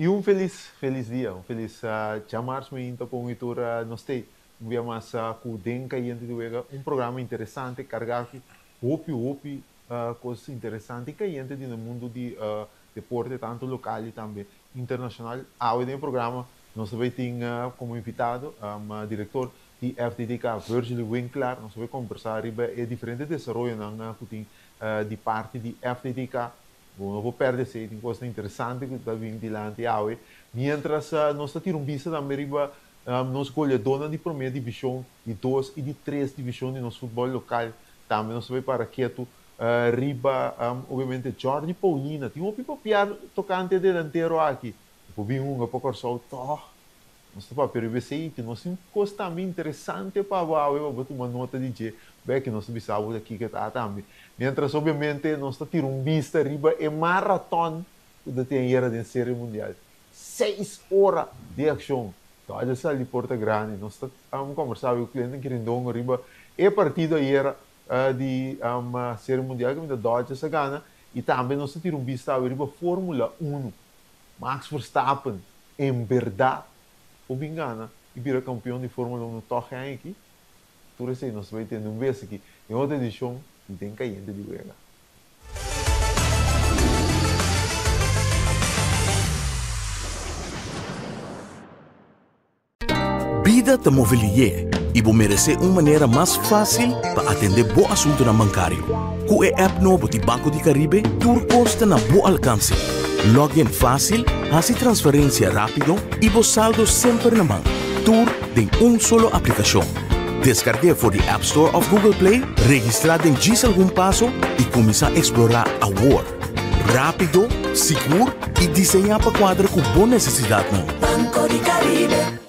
I un felis, felis dia, un felis djamars mainta pa un i tur. Nos t'ei un bia mas ku Den Kayente di Wega, un programa interesante kargá ku hopi, hopi kos interesante i kayente di nos mundu di deporte, tantu lokal i tambe internashonal. Awe den e programa nos ta bai tin komo invitado direktor di FDDK, Virgily Winklaar. Nos ta bai kombersá riba e diferente desaroyonan ku tin di parti di FDDK. Bo no por perde esei, tin kosnan interesante ku ta bin dilanti awe. Miéntras nos ta tira un bista tambe riba nos goleadónan di promé divishon, di dos i di tres divishon di nos futbòl lokal. Tambe nos ta bai para ketu riba obviamente Jordy Paulina. Tin hopi papiá tokante e delantero aki. E por bin hunga pa Kòrsou tòg. Nos ta papia riba esei i nos tin kos tambe interesante pa bo awe pa bo tuma nota di dje. Bèki nos ta bisa bo ta kiko ta tambe. Miéntras obviamente nos ta tira un bista riba e maraton ku ta tin ayera den Serie Mundial. Seis ora di akshon. Dòdje sali porta grandi. Nos ta kombersá ku Clinton Kirindongo riba e partido ayera di Serie Mundial kaminda Dodgers a gana i tambe nos ta tira un bista awe riba Formula Uno. Max Verstappen en berdad por bin gana y bira campeon di Formula Uno tog e aña aki? Tur esey nos ta bay tende un bes aki den otro edicion di Den Cayente di Wega. Bida ta move lié i bo meresé un manera mas fásil pa atendé bo asuntunan bankario. Ku e app nobo di Banco di Caribe tur kos ta na bo alkanse. Log in fásil, hasi transferensia rápido i bo saldo semper na man. Tur den un solo aplikashon. Deskarg'é for di App Store òf Google Play, registrá den djis algun paso i kuminsá eksplorá awor. Rápido, sigur i diseñá pa kuadra ku bo nesesidatnan. Banco di Caribe.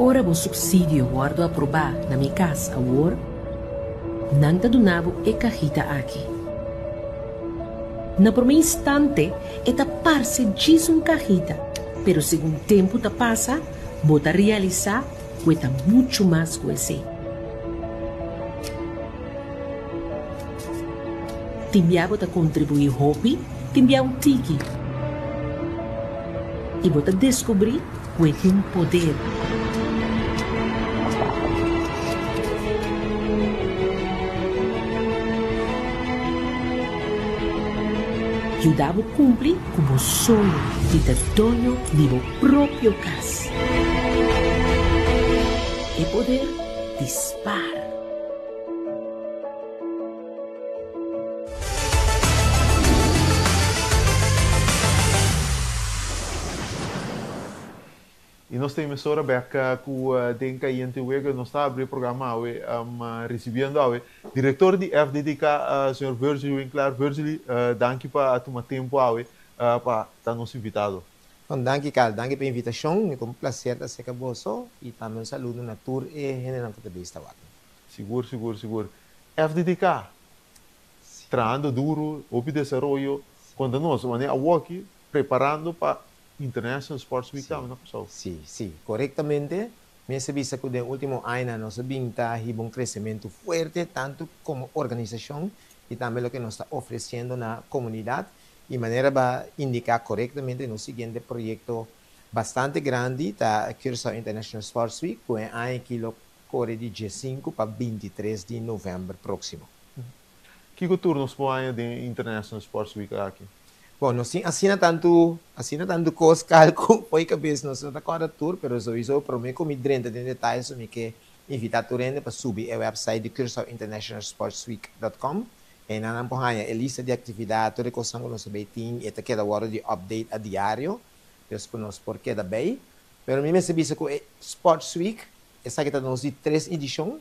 Ora bo supsidio wòrdu aprobá na Mi Kas Awor, nan ta duna bo e kahita aki. Na promé instante e ta parse djis un kahita, pero segun tempu ta pasa bo ta realisá ku e ta muchu mas ku esei. Tin bia bo ta kontribuí hopi, tin bia un tiki. I bo ta deskubrí ku e tin poder. Yuda bo kumpli ku bo soño di ta doño di bo propio kas. E poder di spar. Y nos ta emisora bek cu den Cayente Wega. Nos ta abri e programa awe ricibiendo awe director di FDDK, señor Virgily Winklaar. Virgily, danki pa a tuma tempo awe pa ta nos invitado. Bon, danki Carl, danki pa e invitacion. Mi ta un placer ta acerca boso y tambe un saludo na tur e hendenan cu ta bista wak. Sigur, sigur, sigur. FDDK, trahando duro, hopi desaroyo. Konta nos, wanneer awoki preparando pa International Sports Week tambe na Kòrsou? Sí, sí, korektamente. Mester bisa ku den último añanan nos a bin ta hiba un kresementu fuerte, tantu komo organisashon i tambe loke nos ta ofresiendo na komunidat. I manera bo a indiká korektamente, nos siguiente proyekto bastante grandi ta Curaçao International Sports Week, ku e aña aki lo Kore di diesinku pa bintitres di novèmber próksimo. Kiko tur nos por haña den e International Sports Week aki? Bon, nos tin asina tantu, asina tantu kos kal ku fo'i kabes nos no ta kòrda tur, pero souiso promé ku mi drenta den detaye so mi ke invitá tur hende pa subi e wèpsait di Curaçao International Sports Week dòt kòm. Einan nan por haña e lista di aktividat, tur e kosnan ku nos ta bay tin, e ta keda wòrdu di update a diario, dus ku nos por keda bay. Pero mi mester bisa ku e Sports Week Esaki ta nos di tres edishon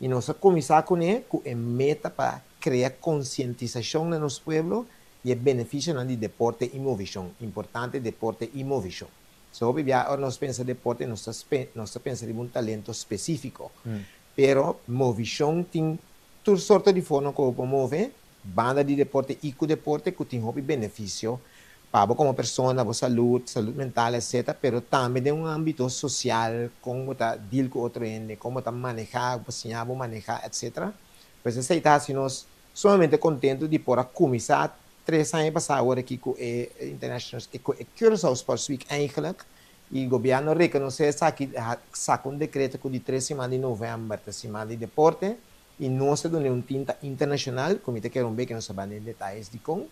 i nos a kuminsá kuné ku e meta pa krea konsientisashon na nos pueblo di e benefisionan di deporte i movishon, importante deporte i movishon. So hopi bia ora nos pensa deporte nos ta nos ta pensa riba un talento spesífiko, pero movishon tin tur sorto di forma ku bo por move, Banda di deporte i ku deporte ku tin hopi benefisio pa bo komo persona, bo salud, salud mental etc. Pero tambe den un ambito sosial, kon bo ta deal ku otro hende, kon bo ta maneha, bo siña bo maneha etc. Pues esei ta hasi nos sumamente kontentu di por a kuminsá. 3 aña pasá awor aki ku e International, ku e Curaçao Sports Week eigenlijk, i gobièrnu rekonosé esaki, saka un dekreto ku di 3 siman di novèmber ta siman di deporte, i nos a duna un tinta internashonal, ku mi ta kere un beke nos bai den detaye di kon.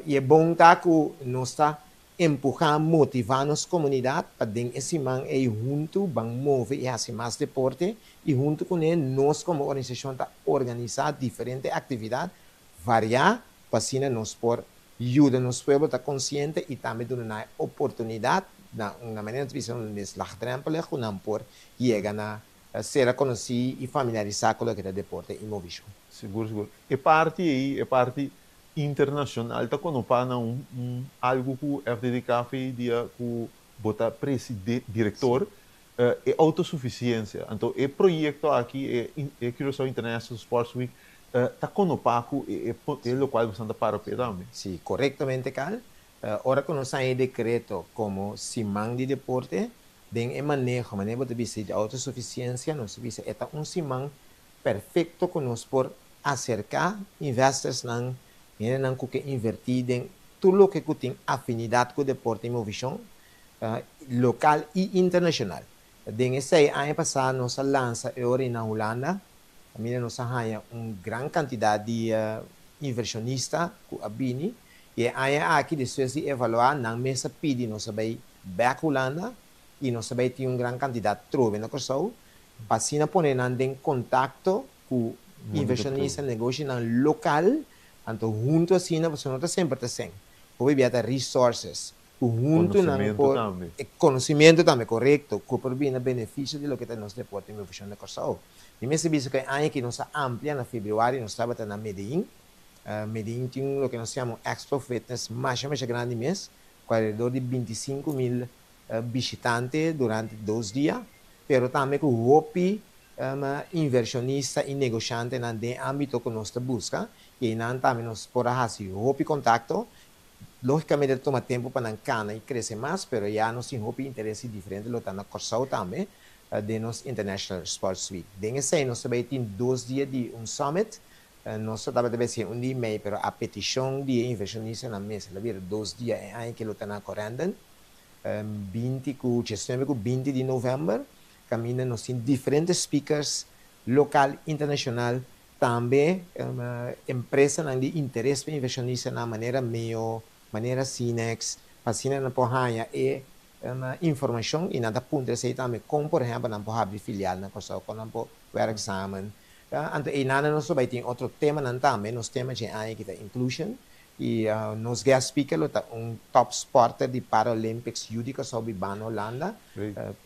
I e bon ta ku nos ta empuhá, motivá nos komunidat pa den e siman ei huntu ban move i hasi mas deporte, i huntu kuné nos komo organisashon ta organisá diferente aktividat variá pa asina nos por yuda nos pueblo ta konsiente i tambe duna nan oportunidat na un manera di bisa un laagdrempelig ku nan por yega na ser konosí i familiarisá ku loke ta deporte i movishon. Sigur, sigur. E parti ei, e parti internashonal ta konopá na un algu ku FDDK dia ku bo ta presidente, direktor, e outosufisiensia. Anto, e proyekto aki, e Curaçao International Sports Week, ta konopá ku e lokual bo ta para p'e tambe. Si, korektamente, Cal. Ora ku nos a dekreto komo siman di deporte, den e maneho, maneho di bisa di outosufisiensia, nos bisa e ta un siman perfekto ku nos por aserká investors nan, nan ku ke invertí den tur loke ku tin afinidat ku deporte i movishon, lokal i internashonal. Den esei aña pasá nos a lansa e ora na Hulanda, kaminda nos a haña un gran kantidat di invershonista ku a bini, i aña aki despues di evaluá nan mes a pidi nos bai bèk Hulanda i nos bai tin un gran kantidat trobe na Kòrsou, pa asina pone nan den kontakto ku invershonista, negoshinan lokal, anto huntu asina, pasobra no ta semper ta sèn. Hopi bia ta resources, ku huntu nan Konosementu por tambe. Konosementu tambe, korekto, ku por bini na benefisio di loke ta nos deporte i movishon na Kòrsou. Mi mes bisa ku aña ku nos a amplia na febrüari, nos tabata na Medellín. Medellín tin loke nos yama Expo Fitness masha masha grandi mes, ku alrededor di 25 mil bishitante durante 2 dia, pero tambe ku hopi invershonista i negoshantenan den ámbito ku nos ta buska, i nan tambe nos por hasi hopi kontakto. Lógikamente tuma tempu pa nan kana i krese mas, pero ya nos tin hopi interes diferente lo ta na Kòrsou tambe, den nos International Sports Week. Den esei nos tambe tin 2 dia di un summit, nos tabata bin un dia i mei, pero a petishon di invershonistanan mes, el a bira 2 dia e aña ku lo ta na Corendon, 20 ku 19 ku 20 di novèmber, kaminda nos tin diferente speakers lokal, internashonal, tambe empresanan di interes pa invershonistanan manera MEO, manera Cinex, pa asina nan por haña e informashon i nan ta puntra esei tambe kon, por ehèmpel, nan por habri filial na Kòrsou, kon nan por werk samen. Anto einan nos bai tin otro temanan tambe, nos tema dje aña ku ta inclusion i nos guest speaker lo ta un top sporter di Paralympics yu di Kòrsou bibá na Hulanda,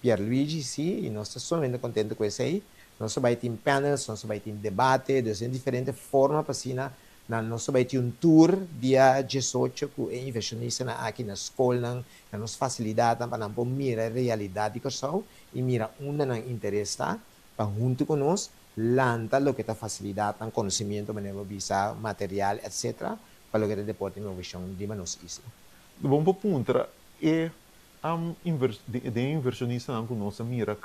Pierluigi, si, i nos ta sumamente kontentu ku esei. Nos bai tin panels, nos bai tin debate, dus den diferente forma pa asina nan nos bai tin un tour dia 18 ku e invershonistanan aki na skolnan, na nos fasilidatnan pa nan por mira realidat di Kòrsou i mira unda nan interes ta, pa huntu ku nos lanta loke ta fasilidatnan, konosementu, manera bisa, material, etc., pa loke ta deporte i movishon di nos isla. Bon pa puntra, e de invershonistanan ku nos a mira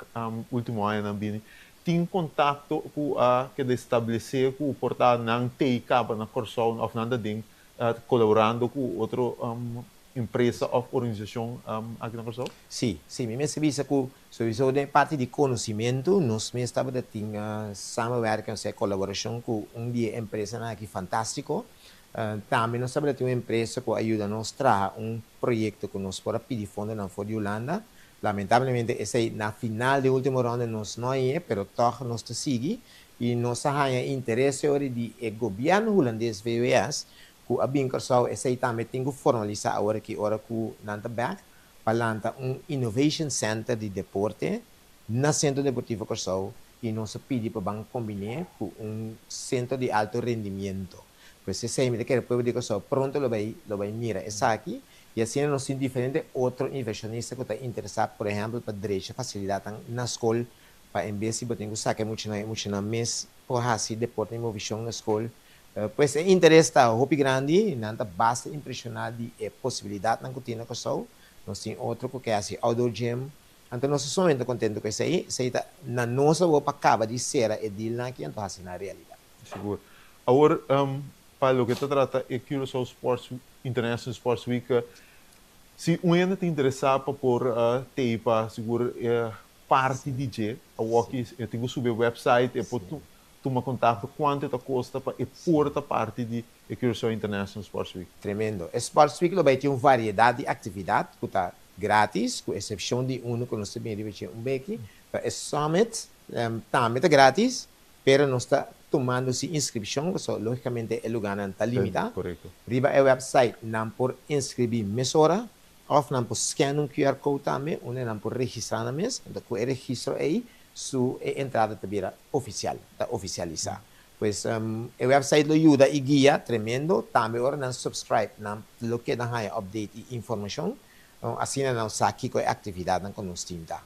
último añanan bini, tin kontakto ku a keda establesé ku por ta nan t'ei kaba na Kòrsou òf nan ta den kolaborando ku otro empresa òf organisashon aki na Kòrsou? Si, mi mes bisa ku sowieso den parti di konosementu, nos mes tabata tin samenwerking, osea kolaborashon ku un di empresanan aki fantástiko. Tambe nos tabata tin un empresa ku a yuda nos traha un proyekto ku nos por a pidi fondonan for di Hulanda. Lamentablemente esei na final di último ronde nos no a hañ'é, pero tòg nos ta sigui i nos a haña interes ora di e gobièrnu hulandes VWS ku a bin Kòrsou, esei tambe tin ku formalisá awor aki ora ku nan ta bèk pa lanta un innovation center di deporte na Sentro Deportivo Kòrsou i nos a pidi pa ban kombiné ku un sentro di alto rendimiento. Pues esei mi ta kere pueblo di Kòrsou pronto lo bai mira esaki i asina nos tin diferente otro invershonista ku ta interesá, por ehèmpel, pa drecha fasilidatnan na skol, pa en bes di bo tin ku saka muchanan mes por hasi deporte i movishon na skol. Pues e interes ta hopi grandi, nan ta basta impreshoná di e posibilidatnan ku tin na Kòrsou. Nos tin otro ku ke hasi outdoor gym. Anto nos ta sumamente kontentu ku esei, esei ta na nos awor pa kaba di sera e dealnan aki anto hasi na realidat. Sigur. Awor, Pa loke ta trata e Curaçao Sports International Sports Week, si un hende ta interesá pa por tei pa sigur parti di dje, awoki e tin ku subi e website, e por tuma kontakto kuantu e ta kosta pa e por ta parti di e Curaçao International Sports Week. Tremendo. E Sports Week lo bai tin un variedat di aktividat ku ta gratis, ku esepshon di unu ku nos ta bini riba dje un beki, pero e Summit tambe ta gratis. Pero nos ta tumando si inscripcion, pasobra logicamente e lugarnan ta limita. Riba e website nan por inscribi mesora of nan por scan un QR code tambe unda nan por registra nan mes. Enton cu e registro ey su e entrada ta bira oficial, ta oficialisa. Pues e website lo yuda y guia tremendo. Tambe ora nan subscribe nan lo keda haya update y informacion. Asina nan sa kico e actividadnan cu nos tin ta.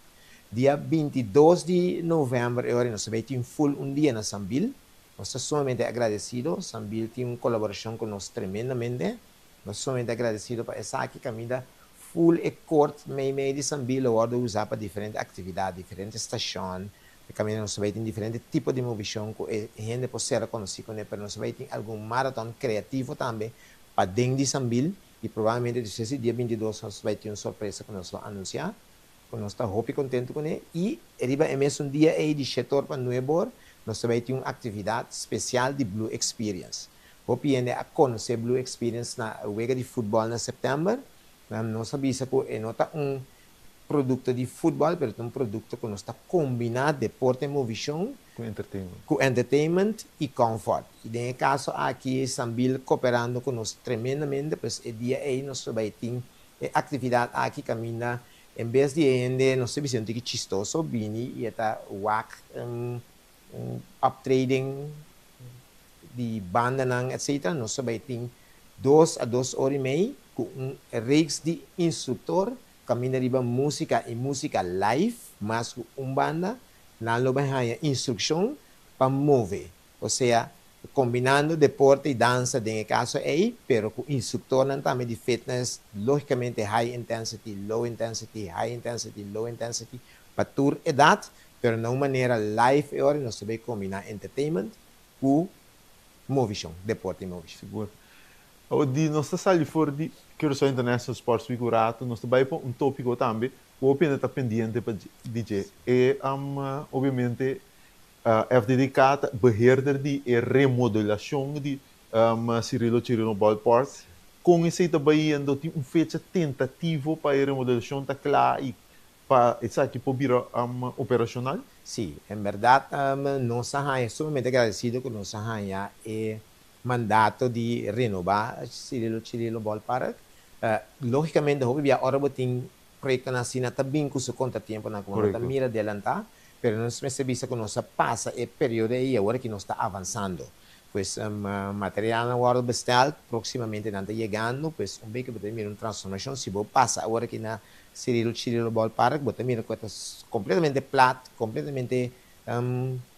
Dia 22 di novèmber e ora nos ta bai tin ful un dia na Sambil. Nos ta sumamente agradesido. Sambil tin un kolaborashon ku nos tremendamente. Nos ta sumamente agradesido pa esaki. Kaminda ful e kort mei mei di Sambil lo wòrdu usá pa diferente aktividat, diferente stashon. Kaminda nos ta bai tin diferente tipo di movishon ku e hende por sera konosí kuné. Pero nos ta bai tin algun maraton kreativo tambe paden di Sambil i probablemente despues di dia 22 nos ta bai tin un sorpresa ku nos lo anunsiá. Ku nos ta hopi kontentu kuné i riba e mesun dia ei di shetor pa nuebor nos ta bai tin un aktividat spesial di Blue Experience. Hopi hende a konosé Blue Experience na wega di futbòl na sèptèmber. Nos a bisa ku e no ta un produkto di futbòl pero ta un produkto ku nos ta kombiná deporte movishon Ku entertainment. Ku entertainment i comfort. I den e kaso aki Sambil koperando ku nos tremendamente pues e dia ei nos ta bai tin e aktividat aki kaminda En bes di e hende, nos ta bisa un tiki chistoso, bini i e ta wak un optreden di bandanan etcetera, nos ta bai tin dos a dos ora i mei ku un reeks di instruktor kaminda riba musika i musika live mas ku un banda, nan lo bai haña instrukshon pa move. Osea, kombinando deporte i dansa den e kaso ei, pero ku instruktornan tambe di fitness, lógikamente high intensity, low intensity, high intensity, low intensity, pa tur edat, pero na un manera live e ora nos ta bay kombiná entertainment ku movishon, deporte i movishon. Sigur. Awor di nos ta sali for di Curaçao International Sports Week un ratu, nos ta bai pa un tópiko tambe ku hopi hende ta pendiente pa di dje. E, obviamente, FDDK ta beheerder di e remodelacion di Cirilo Chirino Ballpark. Con esey ta bayendo? Tin un fecha tentativo pa e remodelacion ta cla y pa esaki por bira operacional? Sí, en berdad nos a haña sumamente agradecido cu nos a haña e mandato di renoba Cirilo Chirilo Ballpark. Logicamente hopi bia ora bo tin Proyectonan asina ta bin cu su contratiemponan cu bo no ta mira adelanta, pero nos mester bisa cu nos a pasa e periodo ey y awor aki nos ta avansando. Pues materialnan a wordo besteld, proximamente nan ta yegando, pues un bey cu bo ta mira un transformacion. Si bo pasa awor aki na Cirilo Chirilo Ballpark, bo ta mira cu e ta completamente plat, completamente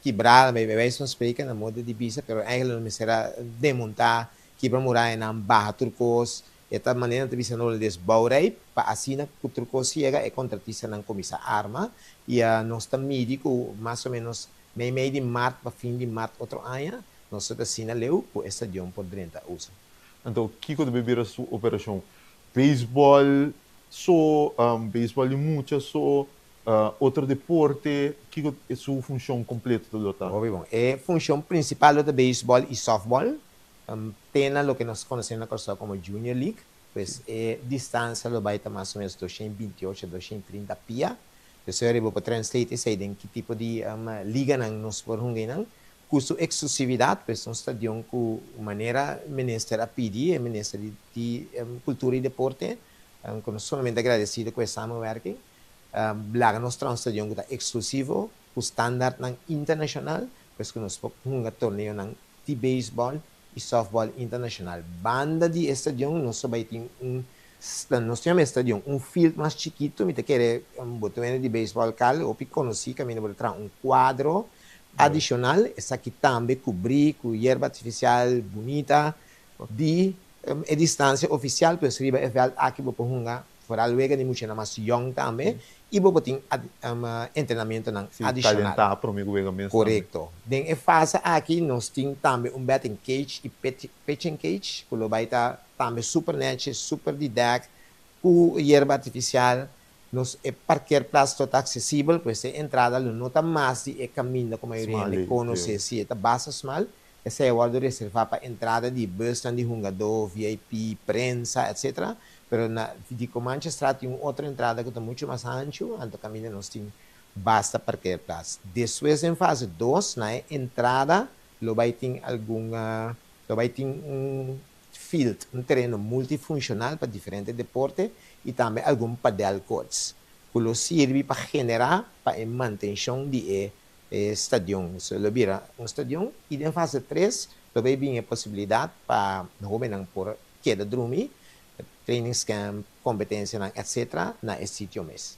kibra, bij wijze van spreken, na modo di bisa, pero eigenlijk nos mester a demonta, kibra murayanan, baha tur cos. E ta manera nan ta bisa no les bouwrijp pa asina ku tur kos yega e kontratistanan kuminsá arma i nos ta midi ku mas o menos mei mei di mart pa fin di mart otro aña nos ta asina leu ku e stadion por drenta uso. Anto kiko ta bira su operashon? Beisbòl so, beisbòl di mucha so, otro deporte, kiko su funshon kompleto ta lo ta? Hopi bon. E funshon prinsipal lo ta beisbòl i sòftbòl. Te na loke nos konosé na Kòrsou komo Junior League, pues e distansia lo bai ta mas o ménos 228, 230 pia. Pesei ora bo por translate esei den ki tipo di liganan nos por hunga einan. Ku su eksklusividat, pues un stadion ku manera minister a pidi, e minister di Kultura i Deporte, ku nos sumamente agradesido ku e samenwerking, laga nos traha un stadion ku ta eksklusivo, ku standaardnan internashonal, pues ku nos por hunga torneonan di beisbòl i sòftbòl internashonal. Banda di e stadion nos ta bai tin un, nos ta yama e stadion, un field mas chikitu, mi ta kere bo ta wende di beisbòl kal hopi konosí kaminda bo ta traha un kuadro adishonal, esaki tambe kubrí ku yerba artifisial bunita di e distansia ofisial, pues riba e vèlt aki bo por hunga. Vooral wega di muchanan mas yong tambe y bo por tin entrenamentonan adicional. Calenta prome cu wega mes tambe. Corecto. Den e fase aki nos tin tambe un batting cage y pitching cage cu lo bay ta tambe super nechi, super di dek cu yerba artificial. Nos e parkeerplaats lo ta accesibel, pues e entrada lo no ta mas di e caminda cu mayoria hende conoce, si e ta basta smal. Esei a wòrdu reservá pa entrada di busnan di hungadó, VIP, prensa, etc. Pero na di Comanchestraat tin un otro entrada ku ta muchu mas hanchu, anto kaminda nos tin basta parkeerplaats. Despues den fase dos, na e entrada lo bai tin algun, lo bai tin un field, un tereno multifunshonal pa diferente deporte i tambe algun padel courts ku lo sirbi pa generá pa e mantenshon di e E stadion so lo bira un stadion y den fase tres lo bay bin e posibilidad pa hobennan por keda drumi, trainings camp, competencianan etc. Na e sitio mes.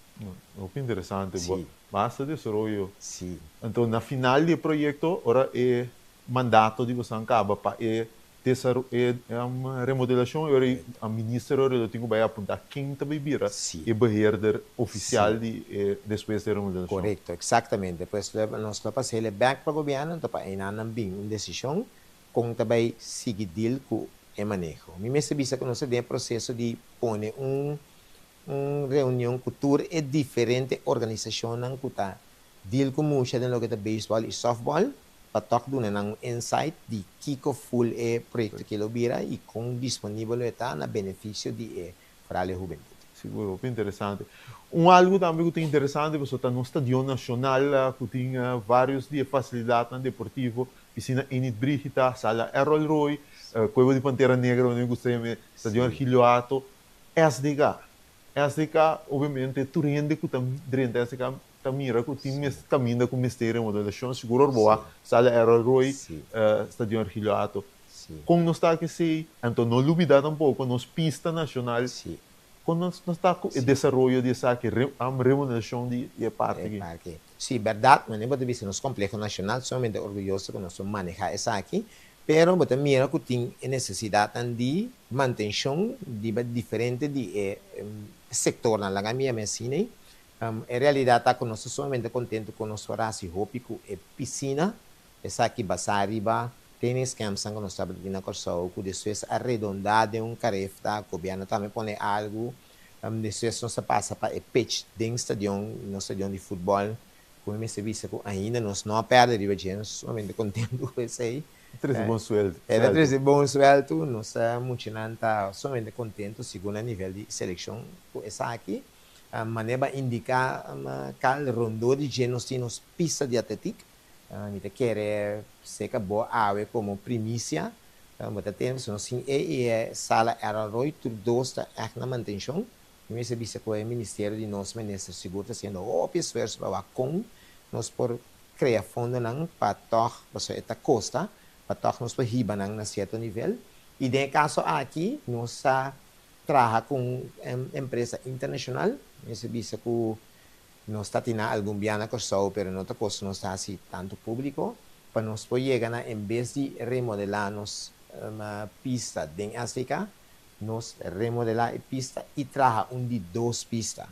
Hopi interesante. Sí. Basta desaroyo. Sí. Anto na final di e proyecto ora e mandato di bosan caba pa e E remodelacion e ora a minister ora lo tin cu bay apunta ken ta bay bira e beheerder oficial di e despues di e remodelacion. Corecto, exactamente. Pues nos lo pasa hele bek pa gobierno anto pa eynan nan bin un decision con ta bay sigui deal cu e maneho. Mi mester bisa cu nos ta den e proceso di pone un un reunion cu tur e diferente organisacionnan cu ta deal cu mucha den loke ta baseball y softball pa tòg duna nan un insight di kiko ful e proyekto ke lo bira i kon disponibel lo e ta na benefisio di e foral e hubentut. Sigur, hopi interesante. Un algu tambe ku ta interesante pasobra ta nos stadion nashonal ku tin vários di e fasilidatnan deportivo, pisina Enid Brigitha, sala Errol Roy, Kueba di Pantera Negra, manera mi gusta yam'é, stadion Ergilio Hato, SDK. SDK, obviamente tur hende ku ta drenta SDK ta mira ku tin mes kaminda ku mester remodelacion, sigur ora bo wak Sala Errol Roy, Stadion Ergilio Hato. Kon nos ta kesey? Anto no lubida tampoko nos pista nacional. Kon nos ta ku e desaroyo di esaki, remodelacion di e parke aki? Si, berdad, manera bo ta bisa nos compleho nacional, sumamente orguyoso ku nos por maneha esaki, pero bo ta mira ku tin e necesidadnan di mantencion riba diferente di e sectornan. Laga mi yama asina. En realidat ta ku nos ta sumamente kontentu ku nos por hasi hopi ku e pisina. Esaki basá riba training campsnan ku nos tabata tin na Kòrsou ku despues a redondá den un karefta. Gobièrnu tambe pone algu. Despues nos a pasa pa e pitch den stadion, nos stadion di futbòl, ku mi mester bisa ku ainda nos no a pèrdè riba dje. Nos ta sumamente kontentu ku esei. E trese bon suèltu. E ta trese bon suèltu. Nos muchanan ta sumamente kontentu segun na nivel di selekshon ku esaki. Manera bo a indiká kal rondó di dje nos tin nos pista di atletik. Mi ta kere seka bo awe komo primisia. Bo ta tende pasobra nos tin e i e sala Errol Roy tur dos ta ègt na mantenshon. Mi mester bisa ku e ministerio di nos minister sigur ta hasiendo hopi esfuerso pa wak kon nos por krea fondonan pa tòg, pasobra e ta kosta, pa tòg nos por hiba nan na sierto nivel. I den e kaso aki nos ta traha ku un empresa internashonal. Mester bisa ku nos ta tina algun bia na Kòrsou, pero no ta kos nos ta hasi tantu públiko, pa nos por yega na en bes di remodelá nos pista den SDK, nos remodelá e pista i traha un di dos pista.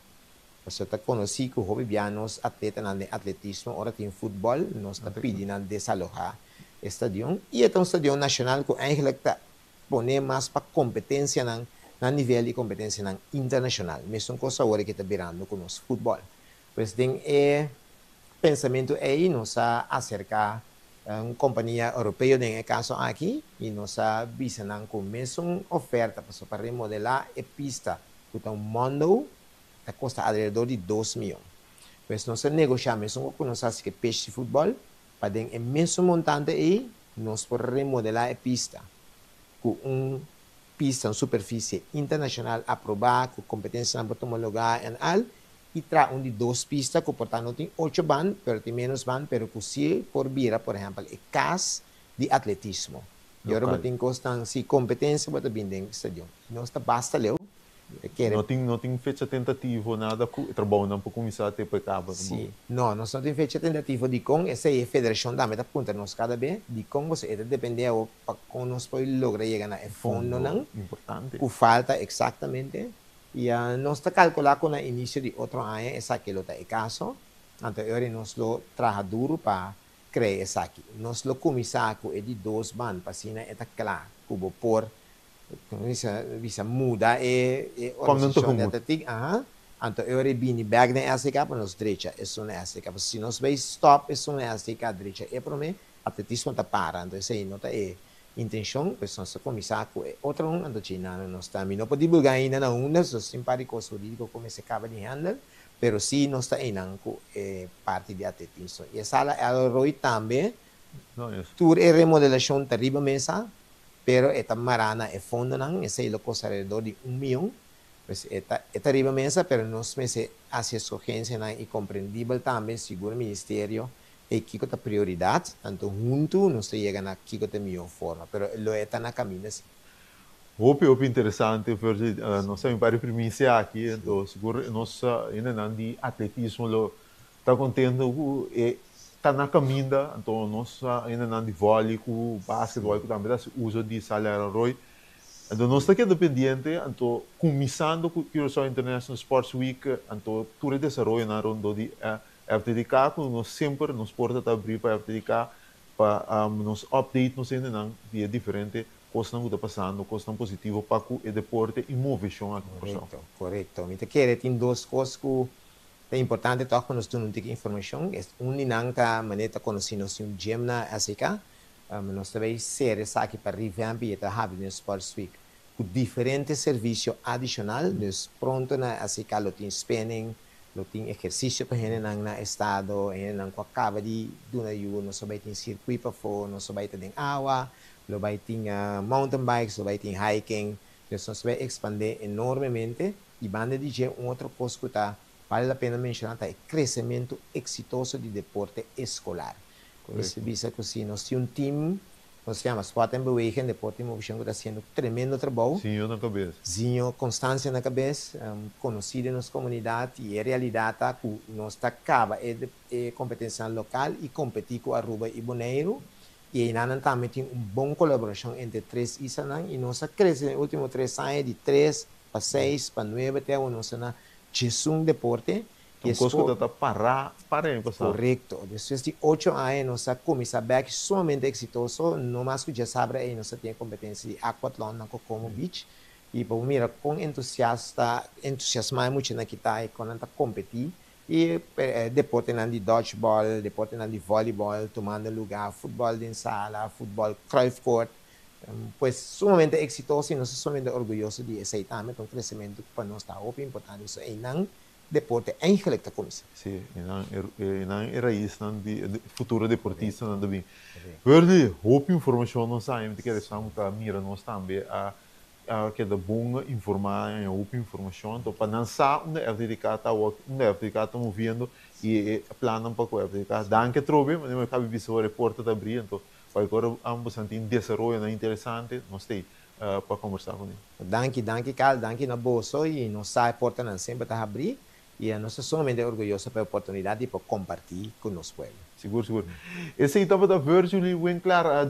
Pasobra ta konosí ku hopi bia nos atletanan den atletismo ora tin futbòl nos ta pidi nan desalohá e stadion i e ta un stadion nashonal ku eigentlik ta Pone mas pa kompetensianan na nivel di kompetensianan internashonal. Mesun kos awor ke ta birando ku nos futbòl. Pues den e pensamentu ei nos a aserká un kompania europeo den e kaso aki i nos a bisa nan ku mesun oferta pasobra pa remodelá e pista ku ta un mondo ta kosta alrededor di dos mion. Pues nos a negoshá mesun ku nos hasi ku e pech di futbòl pa den e mesun montante ei Nos por remodelá e pista ku un pista, un superfisie internashonal aprobá, ku kompetensianan por tuma lugá en al, i traha un di dos pista ku por ta no tin ocho ban, pero tin ménos ban, pero ku sí por bira, por ehèmpel, e kas di atletismo. I ora bo tin kosnan, si kompetensia bo ta bin den stadion. Nos ta basta leu. Kere. No tin no tin fecha tentativo nada ku e trabounan por kuminsá te pa e kaba tampoco. Sí. No, nos no tin fecha tentativo dikon esei e federashon tambe ta puntra nos kada be dikon boso e ta dependé awor pa kon nos por logra yega na e fondonan Importante. ku falta eksaktamente. I nos ta kalkulá ku na inisio di otro aña esaki lo ta e kaso, anto e ora nos lo traha duru pa krea esaki. Nos lo kuminsá ku e di dos band pa asina e ta kla ku bo por, komo bisa, bisa muda e e organisashon di atletik, aha, anto e ora e bini bèk den SDK pa nos drecha esun na SDK. Pasobra si nos bai stòp esun na SDK drecha e promé, atletismo ta para, anto esei no ta e Intencion, pues nos ta cuminsa cu e otro un, anto djeinano nos ta. Mi no por divulga ainda na unda, nos tin un par di cos huridico cu mester caba di handle, pero si nos ta einan cu e parti di atletismo. Y e sala Elroy tambe, tur e remodelacion ta riba mesa, pero e ta mara na e fondonan, esey lo costa alrededor di un miyon, pues e ta e ta riba mesa, pero nos mester haci escogencianan y comprendibel tambe, sigur ministerio Ei kiko ta prioridat, anto huntu nos ta yega na kiko ta e mihó forma, pero lo e ta na kaminda si. Hopi hopi interesante Virgil, nos ta bin pa reprimisia aki, anto sigur nos hendenan di atletismo lo ta kontento ku e ta na kaminda, anto nos hendenan di vòli ku basketbòl ku tambe ta hasi uso di Sala Aaron Roy, anto nos ta keda pendiente, anto kuminsando ku Curaçao International Sports Week, anto tur e desaroyonan rondó di FDDK ku nos semper nos porta ta abrí pa FDDK pa nos update nos hendenan di e diferente kosnan ku ta pasando, kosnan positivo pa ku e deporte i moveshon aki na Kòrsou. Korekto, korekto. Mi ta kere tin dos kos ku ta importante tòg pa nos duna un tiki informashon. Un di nan ta manera ta konosí nos tin un gym na SEK. Nos ta bai sera esaki pa revamp i e ta habri den Sports Week ku diferente servisio adishonal. Dus pronto na SEK lo tin spinning, Lo tin ehersisio pa hendenan na estado, hendenan ku a kaba di duna yu, nos lo bai tin sirkuit pafó, nos lo bai ta den awa, lo bai tin mountain bikes, lo bai tin hiking. Dus nos lo bai ekspandé enormemente. I banda di dje un otro kos ku ta bale la pena menshoná ta e kresementu eksitoso di deporte eskolar. Mester bisa ku si nos tin un tim Nos yama Sport en Beweging, Deporte en Movishon ku ta hasiendo tremendo trabou. Ziño na kabes. Ziño Constancia na kabes, konosí den nos komunidat i e realidat ta ku nos ta kaba e e kompetensianan lokal i kompetí ku Aruba i Boneiru i einanan tambe tin un bon kolaborashon entre tres islanan i nos a krese den e último tres aña di tres pa seis pa nuebe te awo nos ta na diesun deporte. Un kos ku ta ta pará para aña pasá. Korekto. Despues di ocho aña nos a kuminsá bèk sumamente eksitoso. No mas ku djasabra ei nos a tin e kompetensia di aquatlon na Kokomo Beach. I pa bo mira kon entusiasta, entusiasmá e muchanan ki ta i kon nan ta kompetí. I e deportenan di dodgeball, deportenan di volleyball tumando lugá, futbòl den sala, futbòl kruifkort. Pues sumamente eksitoso i nos ta sumamente orguyoso di esei tambe. Ta un kresementu ku pa nos ta hopi importante. So einan deporte eigenlijk ta cuminsa. Sí, e nan e nan e raisnan di e futuro deportistanan ta bin. Verdi, hopi informacion nos haña, mi ta kere esnan cu ta mira nos tambe a a keda bon informa, haña hopi informacion, anto pa nan sa unda FDDK ta awor, unda FDDK ta moviendo y e plannan pa cu FDDK. Danki atrobe, manera mi a caba di bisa ora e porta ta abri, anto cualkier ora ambos nan tin desaroyonan interesante, nos ta ey. pa kombersá ku mi. Danki, danki Carl, danki na boso y nos sa e portanan semper ta habrí y nos ta sumamente orguyoso pa e oportunidad di por compartí cu nos pueblo. Sigur, sigur. Esey tabata Virgily Winklaar,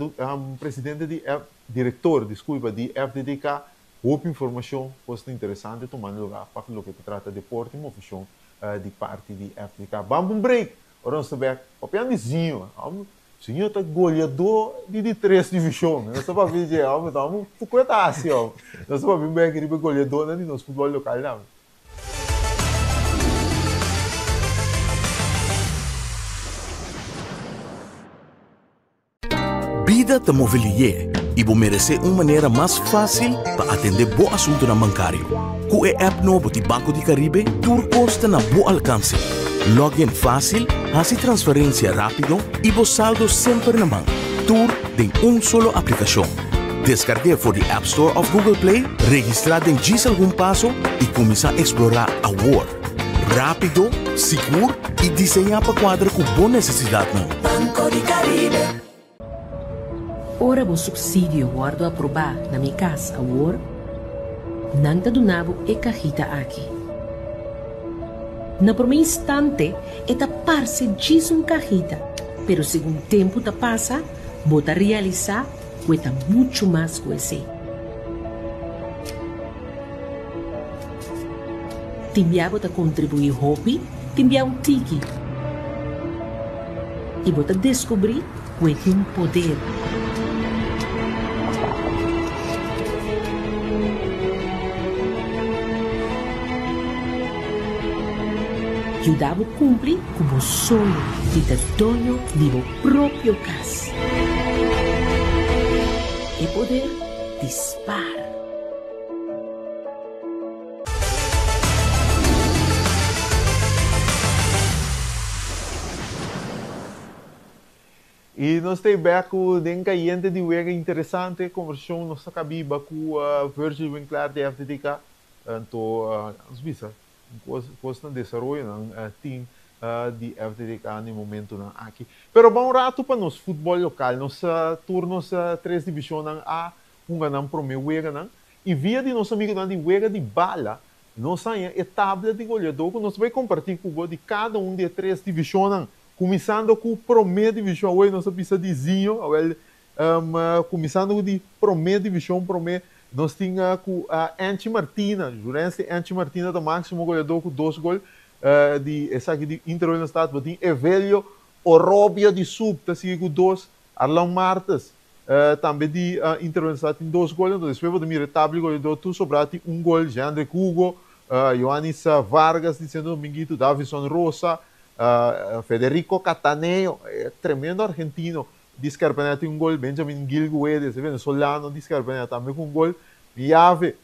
presidente di F, director, disculpa, di FDDK. Hopi informacion, cosnan interesante tumando lugar pa loke ta trata deporte y movecion di parti di FDDK. Bam pa un break, ora nos ta bek papiando di Zinho. Señor ta goleadó di di tres divishon. Nos ta papia di dje, hombre, ta hopi poko e ta hasi, hombre. Nos ta papia bek riba e goleadónan di nos futbòl lokal tambe. Bida ta move lié i bo meresé un manera mas fásil pa atendé bo asuntunan bankario. Ku e app nobo di Banco di Caribe tur kos ta na bo alkanse. Login fásil, hasi transferensia rápido i bo saldo semper na man. Tur den un solo aplikashon. Deskarg'é for di App Store òf Google Play, registrá den djis algun paso i kuminsá eksplorá awor. Rápido, sigur i diseñá pa kuadra ku bo nesesidatnan. Banco di Caribe. Ora bo supsidio wòrdu aprobá na Mi Kas Awor, nan ta duna bo e kahita aki. Na promé instante e ta parse djis un kahita, pero segun tempu ta pasa bo ta realisá ku e ta muchu mas ku esei. Tin bia bo ta kontribuí hopi, tin bia un tiki. I bo ta deskubrí ku e tin poder. Yuda bo kumpli ku bo soño di ta doño di bo propio kas. E poder di spar. Y nos ta bek cu den cayente di wega interesante conversacion nos ta cabiba cu Virgil Winklaar di FDDK. Anto nos bisa cos na desaroyo nan tin di FDDK na e momentonan aki. Pero ban un rato pa nos futbol local. Nos tur nos tres divisionnan a hunga nan prome weganan. Y via di nos amigonan di Wega di Bala, nos haña e tabla di goleador cu nos bay comparti cu bo di cada un di e tres divisionnan. Cuminsando cu prome division, awey nos a bisa di Zinho, awel cuminsando cu di prome division prome, nos tin cu Anchi Martina, Jurense Anchi Martina ta maximo goleador cu dos gol di esaki di Inter Willemstad, bo tin Evelio Orobio di Sub ta sigui cu dos, Arlon Martes Tambe di Inter Willemstad tin dos gol, entonces despues bo ta mira e tabla di goleador tur sobrá tin un gol, Jeandrick Hugo, Joanis Vargas di Santo Dominguito, Davison Rosa, Federico Cataneo, e tremendo argentino di Scherpenhel tin un gol, Benjamin Gil Guedes, e venezolano di Scherpenhel tambe ku un gol, Miave,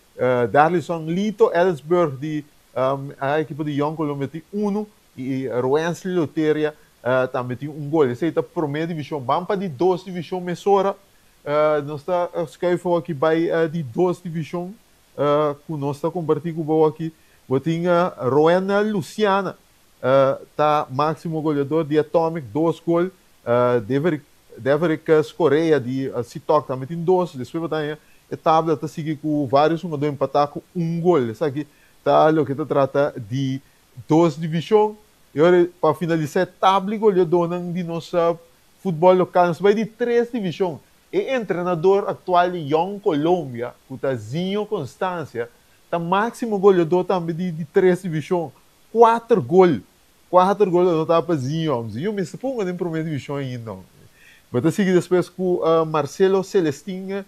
Darlison Lito Ellensburg di e ekipo di Jong Colombia tin unu i Roensly Loteria Tambe tin un gol. Esei ta promé divishon. Ban pa di dos divishon mesora. Nos ta skuif awor bai di dos divishon ku nos ta kompartí ku bo aki. Bo tin Roena Luciana ta máksimo goleador di Atomic, dos gol. Deverick Deverick Scorea di Sitok tambe tin dos. Despues bo ta haña e tabla ta sigui ku vários hungadó empatá ku un gol. Esaki ta loke ta trata di dos divishon. I ora pa finalisá e tabla di goleadónan di nos futbòl lokal, nos bai di tres divishon. E entrenador aktual di Jong Colombia, ku ta Zinho Constancia, ta máksimo goleadó tambe di di tres divishon. Kuater gol! Kuater gol anotá pa Zinho. Zinho mester ponga den promé divishon ainda. Bo ta sigui despues ku Marcelo Celestin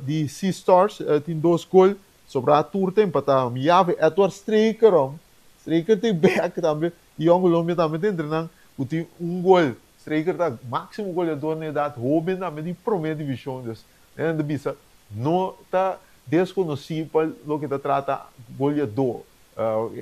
di Sea Stars, tin dos gol. Sobrá tur ta empatá. Miave Edward Streeker om. Streeker tin bek tambe. Y Jong Colombia tambe ta entre nan cu tin un gol. Streeker ta maximo goleador na edad hoben tambe di prome division. Dus nan ta bisa no ta desconoci pa loke ta trata goleador.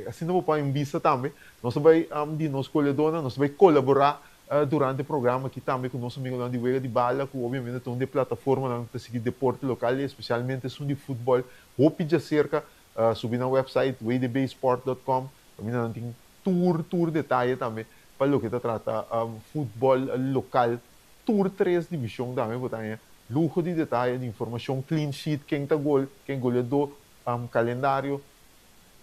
Asina bo por a bisa tambe. Nos ta bay di nos goleadornan, nos ta bay colabora durante e programa aki tambe cu nos amigonan di Wega di Bala cu obviamente ta un di e plataformanan cu ta sigui deporte local y especialmente esun di futbol hopi djacerca. Subi nan website wdbsport dot com caminda nan tin tur tur detaye tambe pa loke ta trata futbol local tur tres division tambe bo ta haña luho di detaye di informacion clean sheet ken ta gol ken goleador calendario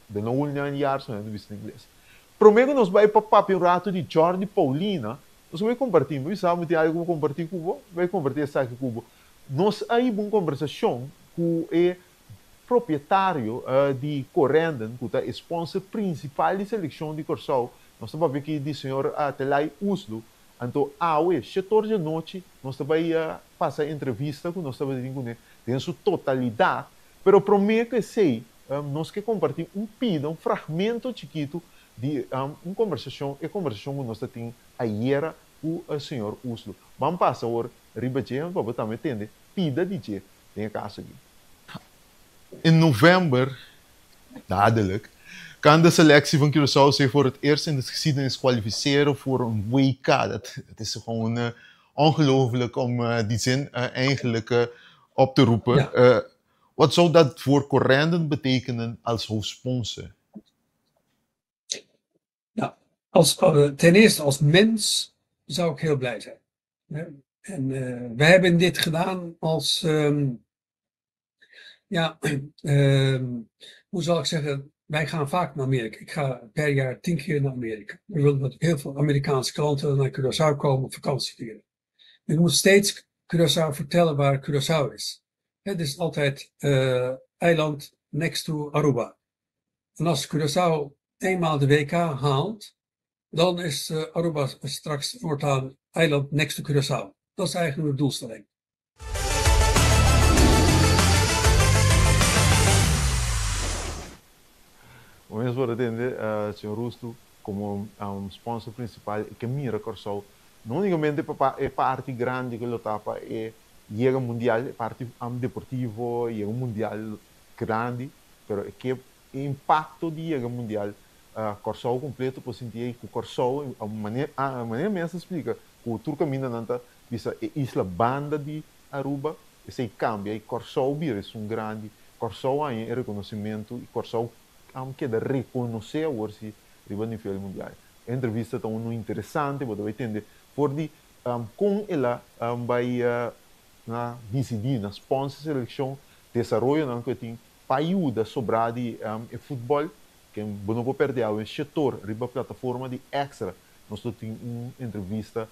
de no wul nan yar so nan ta bisa na ingles. Prome ku nos bai pa papia un ratu di Jordi Paulina, nos bai kompartí, mi bisa mi tin algu pa kompartí ku bo, mi bai kompartí esaki ku bo. Nos a hiba un kombersashon ku e propietario di Corendon, ku ta e sponsor prinsipal di selekshon di Kòrsou, nos ta papia aki di señor Telay Uslu. Anto awe, shetor dje nochi, nos ta bai pasa e entrevista ku nos tabatin kuné den su totalidat, pero promé ku esei, Nos ke kompartí un pida, un fragmento chikitu di un kombersashon, e kombersashon ku nos ta tin ayera ku señor Uslu. Ban pasa awor riba dje pa bo tambe tende pida di dje den e kaso aki. In november, dadelijk, kan de selectie van Curaçao zich voor het eerst in de geschiedenis kwalificeren voor een WK. Dat is gewoon ongelooflijk om die zin eigenlijk op te roepen. Wat zou dat voor Corendon betekenen als hoofdsponsor? Nou, als, ten eerste als mens zou ik heel blij zijn. En wij hebben dit gedaan als, ja, hoe zal ik zeggen, wij gaan vaak naar Amerika. Ik ga per jaar 10 keer naar Amerika. We willen dat heel veel Amerikaanse klanten naar Curaçao komen om vakantie vieren. Ik moet steeds Curaçao vertellen waar Curaçao is. Het is altijd eiland next to Aruba. En als Curaçao eenmaal de WK haalt, dan is Aruba straks voortaan eiland next to Curaçao. Dat is eigenlijk de doelstelling. Bo mes por a tende, señor Rustu, komo sponsor prinsipal e ke mira Kòrsou no únikamente pa e parti grandi ku lo ta pa e yega mundial, e parti deportivo, yega un mundial grandi, pero e ke e impakto di yega mundial Kòrsou kompleto por sinti ei ku Kòrsou, manera manera mes a splika ku tur kaminda nan ta bisa e isla banda di Aruba, esei kambia i Kòrsou bira esun grandi, Kòrsou haña e rekonosimentu i Kòrsou keda rekonosé awor si riba nivel mundial. E entrevista ta unu interesante, bo ta bai tende for di kon el a bai na disidí na sponsor selekshon, desaroyonan ku e tin pa yuda sobrá di e futbòl, ken bo no por pèrdè awe shetor riba plataforma di Extra nos lo tin un entrevista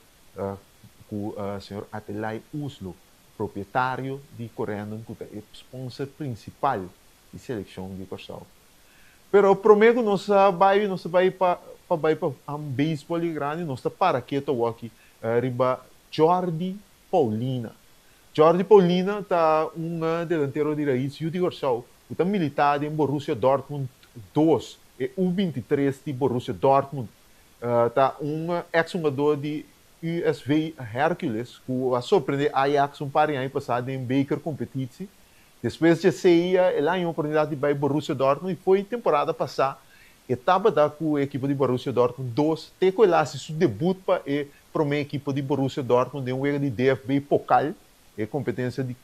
ku señor Atelay Uslo, propietario di Corendon ku ta e sponsor prinsipal di selekshon di Kòrsou. Pero promé ku nos a bai, nos a bai pa pa bai pa beisbòl di grandi, nos ta para ketu awoki riba Jordy Paulina. Jordy Paulina ta un delantero di rais yu di Kòrsou ku ta militá den Borussia Dortmund dos, e U 23 di Borussia Dortmund. Ta un eks hungadó di USV Hercules ku a sorprendé Ajax un par di aña pasá den beker kompetitsie. Despues dje esei el a haña un oportunidat di bai Borussia Dortmund i foi temporada pasá e tabata ku e ekipo di Borussia Dortmund dos te ku el a hasi su debut pa e promé ekipo di Borussia Dortmund den un wega di DFB Pokal, e kompetensia di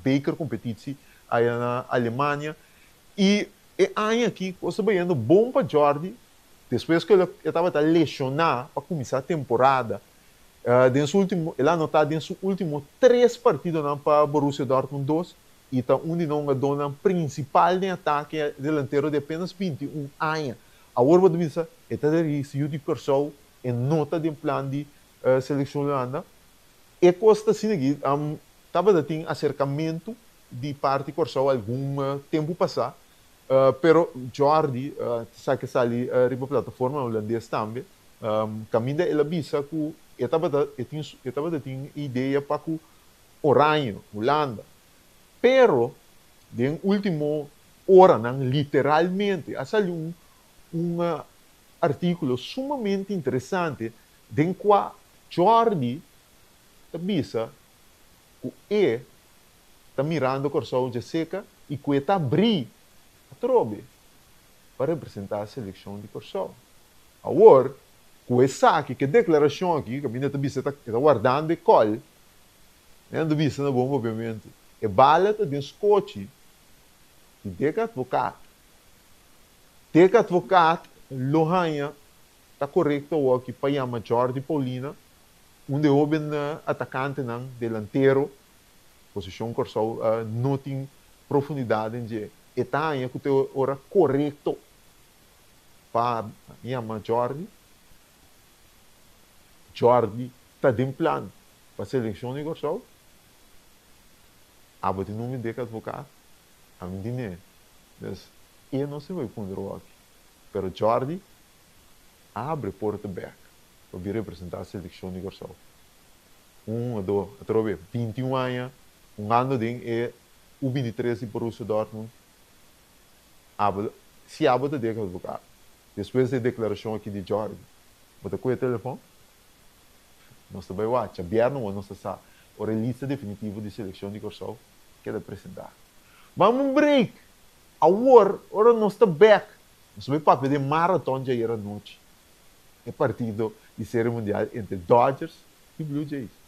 beker kompetitsie aya na Alemania. I e aña aki kos ta bayendo bon pa Jordy despues ku el tabata leshoná pa kuminsá temporada. Den su ultimo, el a anotá den su ultimo tres partidonan pa Borussia Dortmund dos i ta un di nan hungadónan prinsipal den atake, delantero di apenas 21 aña. Awor bo ta bisa e ta di yu di Kòrsou, e no ta den plan di selekshon Hulanda. E kos ta asina aki, tabata tin aserkamentu di parti Kòrsou algun tempu pasá, pero Jordy sa ke sali riba plataforma hulandes tambe. Kaminda el a bisa ku e tabata e tin e tabata tin idea pa ku Oranje, Hulanda. Pero den último oranan literalmente a sali un un artíkulo sumamente interesante den kua Jordy ta bisa ku e ta mirando Kòrsou dje seka i ku e ta abrí atrobe pa representá selekshon di Kòrsou. Awor, ku esaki, ku e deklarashon aki, kaminda ta bisa ta e ta wardando e kòl, nan ta bisa na bon papiamentu, e bala ta den skochi di Dick Advocaat. Dick Advocaat lo haña ta korekto awoki pa yama Jordy Paulina, un di e hóben atakantenan delantero, posishon Kòrsou no tin profundidat den dje. E ta haña ku ta e ora korekto pa yama Jordy. Jordy ta den plan pa selekshon di Kòrsou. Abo tin nomi Dick Advocaat, ami tin e. Dus e no si bai puntra wòki. Pero Jordy a habri porta bèk pa bin representá selekshon di Kòrsou. Un hungadó atrobe 21 aña hungando den e U 23 di Borussia Dortmund. Abo, si abo ta Dick Advocaat, despues di e deklarashon aki di Jordy, bo ta kohe e telefòn? Nos ta bai wak, djabièrnè wou nos ta sa ora e lista definitivo di selekshon di Kòrsou keda presentá. Ban un break! Awor, ora nos ta bèk, nos ta bai papia den maraton djayer anochi, e partido di Serie Mundial entre Dodgers i Blue Jays.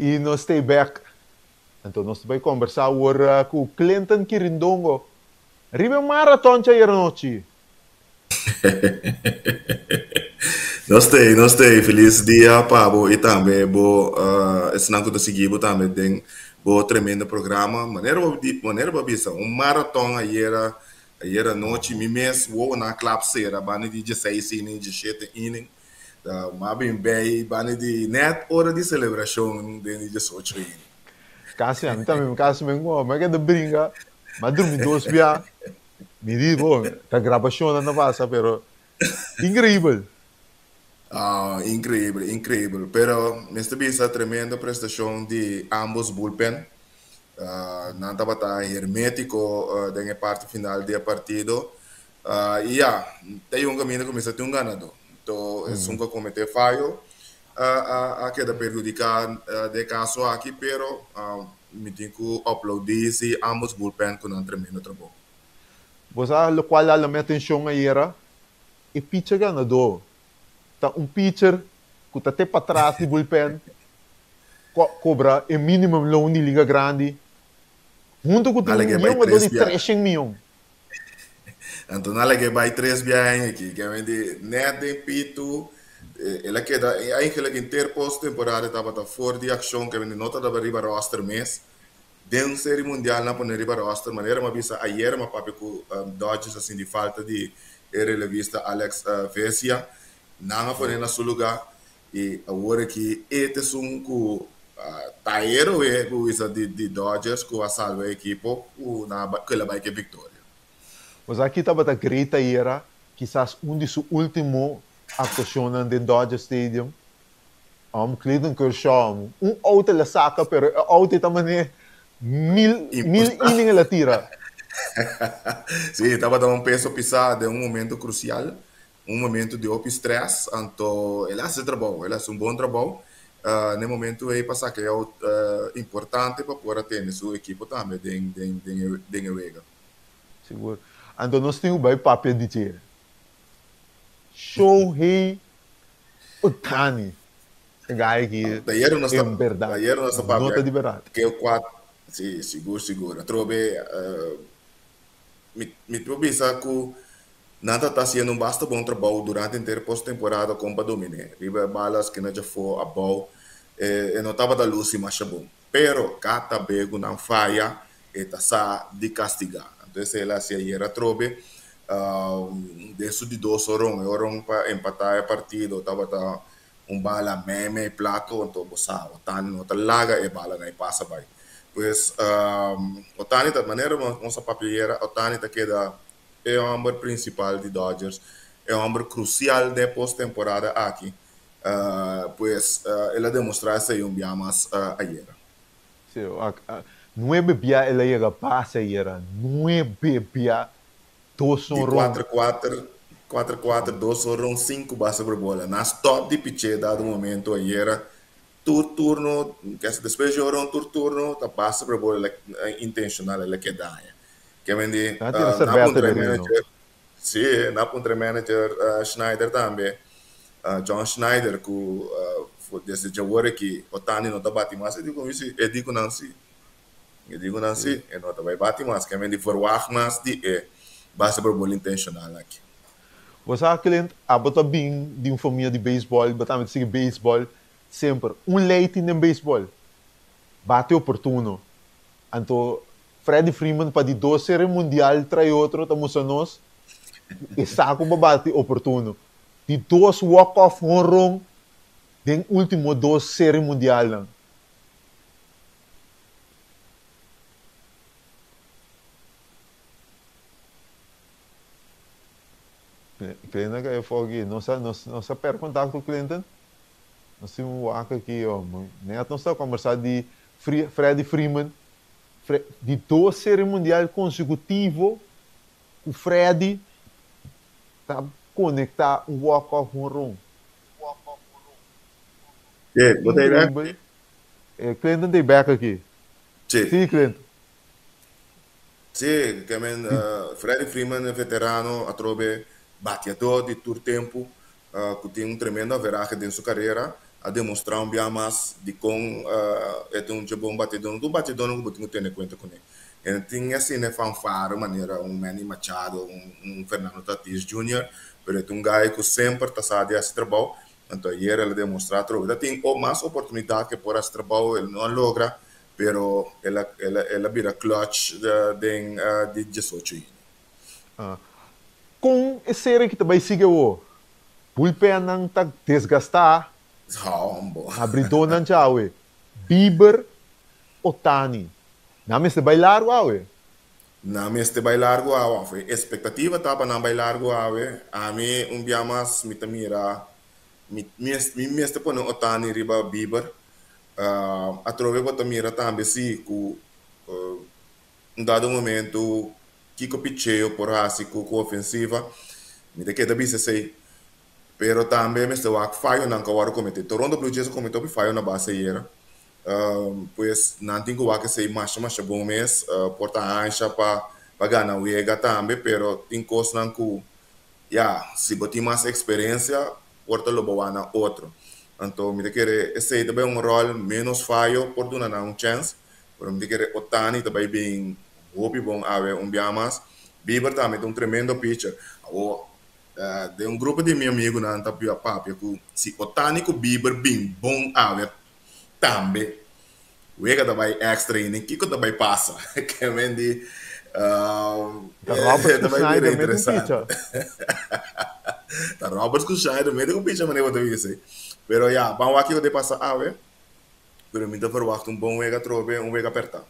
I nos ta bek. Anto nos ta bai kombersá awor ku Clinton Kirindongo riba e maraton djayer anochi. Nos ta ei, nos ta ei. Felis dia pa bo i tambe bo esnan ku ta sigui bo tambe den bo tremendo programa. Manera bo di, manera bo a bisa, un maraton ayera, ayera anochi. Mi mes wowo nan a klap sera banda di dieseis inning, diesshete inning. Ta m'a bin bay banda di net ora di celebracion den di diesocho inning. Casi ami tambe mi casi men cu mi a keda bringa, m'a drumi dos bia, mi di bo ta grabacionnan ta pasa pero increibel. Ah, increibel, increibel. Pero mester bisa tremendo prestacion di ambos bullpen. Nan tabata hermetico den e parti final di e partido. I ya, ta yunga kaminda ku mester tin un ganadó. Anto esun ku a kometé fayo a keda perhudiká den e kaso aki, pero mi tin ku aplaudí si ámbos bullpen ku nan tremendo trabou. Bo sa lokual a hala mi atenshon ayera? E pitcher ganadó ta un pitcher ku ta te patras di bullpen ku a kobra e minimum loan di Liga Grandi huntu ku tin un yungadó di treshen mion. Anto nan lag'é bai tres biaha aki. Ke men di net den pitu, el a keda eigenlijk henter posttemporada e tabata for di akshon, ke men di no tabata riba roster mes. Den Serie Mundial nan a pone riba roster, manera mi a bisa ayer mi a papia ku Dodgers a sinti falta di e relevista Alex Vesia. Nan a pone na su luga i awor aki e ta esun ku ta heroe ku bisa di Dodgers ku a salba e ekipo ku nan a ku el a bai ku e viktoria. Pues aki tabata Great ayera, kisas un di su ultimo aktuashonnan den Dodger Stadium. Clayton Kershaw, un out el a saka pero e out ei ta manera mil mil inning el a tira. Sí, tabata un peso pisá den un momento krusial. Un momento di hopi stress, anto el a hasi trabou, el a hasi un bon trabou na e momento ei pa saka e out importante pa por a tene su ekipo tambe den den den e wega. Sigur. Anto nos tin ku bai papia di dje. Shohei Ohtani, e guy aki Ayer nos ta en berdad ayer nos ta no papia ta di berdad. ke kuat, si, sigur sigur. Atrobe mi mi por bisa ku Nan ta ta hasiendo un basta bon trabou durante henter posttemporada kon pa dominé. Riba e bala skina djafó abou e no tabata lusi masha bon. Pero kada be ku nan faya e ta sa di kastigá. Anto esei el a hasi ayer atrobe. Den su di dos oron, e oron pa empatá e partido tabata un bala mei mei plato anto bo sa Otani no ta laga e bala na e pasa bai. Pues Otani ta manera nos a papia ayera Otani ta keda e hòmber prinsipal di Dodgers, e hòmber krusial den e posttemporada aki, pues el a demostrá esei un bia mas ayera. Sí, nuebe bia el a yega base ayera, nuebe bia, dos Di honron. kuater kuater, kuater kuater, dos honron, sinku base por bola. Na stòp di pich'é dado momento ayera, tur turno, despues di honron tur turno ta base por bola intenshonal el a keda daña. Ke di, Nan tira na serbeta puntra di e rino. manager, sí, na puntra e manager Schneider tambe, John Schneider, ku desde djawor aki Otani no ta bati mas, e di ku mi si, e di ku nan si, e di ku nan si, e no ta bai bati mas. Ke di verwagt mas di e base por bol intenshonal aki. Bo sa, Clint, abo ta bin di un famia di beisbòl, bo tambe ta sigui beisbòl semper. Un lei tin den beisbòl, bate oportuno. Anto Freddie Freeman pa di dos Serie Mundial trae otro ta mustra nos e sa ku bo bati oportuno. Di dos walk-off honron den ultimo dos Serie Mundialnan. Clinton ka e foki aki. Nos a nos a perde kontakto ku Clinton. Nos tin un wak aki oh. Net nos ta kombersá di Freddie Freeman. Di dos Serie Mundial konsekutivo ku Freddie ta konektá un walk-off honron. Sí, bo ta ei bek? Increíble. Clinton ta ei bek aki. Sí. Sí, Clinton. Sí, ke men Freddie Freeman e veterano atrobe bateador di tur tempu ku tin un tremendo averahe den su karera. A demostrá un bia mas dikon e ta un dje bon batidó. No ta un batidó ku bo tin ku tene kuenta kuné. E no tin asina e fanfare manera un Manny Machado, un Fernando Tatis Junior, pero e ta un gai ku semper ta sa di hasi trabou. Anto ayer el a demostrá atrobe. Ta tin mas oportunidat ku e por hasi trabou, el no a logra, pero el a el a bira clutch den di diesocho inning. Kon e serie ki ta bai sigui awor? Bullpennan ta desgastá. Habridónan djawe, Bieber, Ohtani. Nan mester bai largu awe. Nan mester bai largu awe. Òf e espektativa ta pa nan bai largu awe. Ami un bia mas mi ta mira mi mi mester pone Ohtani riba Bieber. Atrobe bo ta mira tambe si ku un dado momento kiko picheo por hasi ku ku ofensiva. Mi ta keda bisa esei. Pero tambe mester wak fayonan ku a wòrdu kometé. Toronto Blue Jays a kometé hopi fayo na base ayera. Pues nan tin ku wak esei masha masha bon mes. Por ta ansha pa pa gana wega tambe, pero tin kosnan ku ya, si bo tin mas eksperensia por ta lo bo wak na otro. Anto mi ta kere esei ta bai un ròl, ménos fayo por duna nan un chèns. Pero mi ta kere Ohtani ta bai bin hopi bon awe un bia mas. Bieber tambe ta un tremendo pitcher. Awor, den un grupo di mi amigunan ta papia ku si Ohtani ku Bieber bin bon awe tambe, wega ta bai extra inning, kiko ta bai pasa? Ke men di, Ta Roberts ta ku bai bira Schneider mete un interesante. picha. Ta Roberts ku Schneider mete un picha manera bo ta bisa. Pero ya, ban wak kiko ta pasa awe. Pero mi ta verwacht un bon wega atrobe, un wega apertá.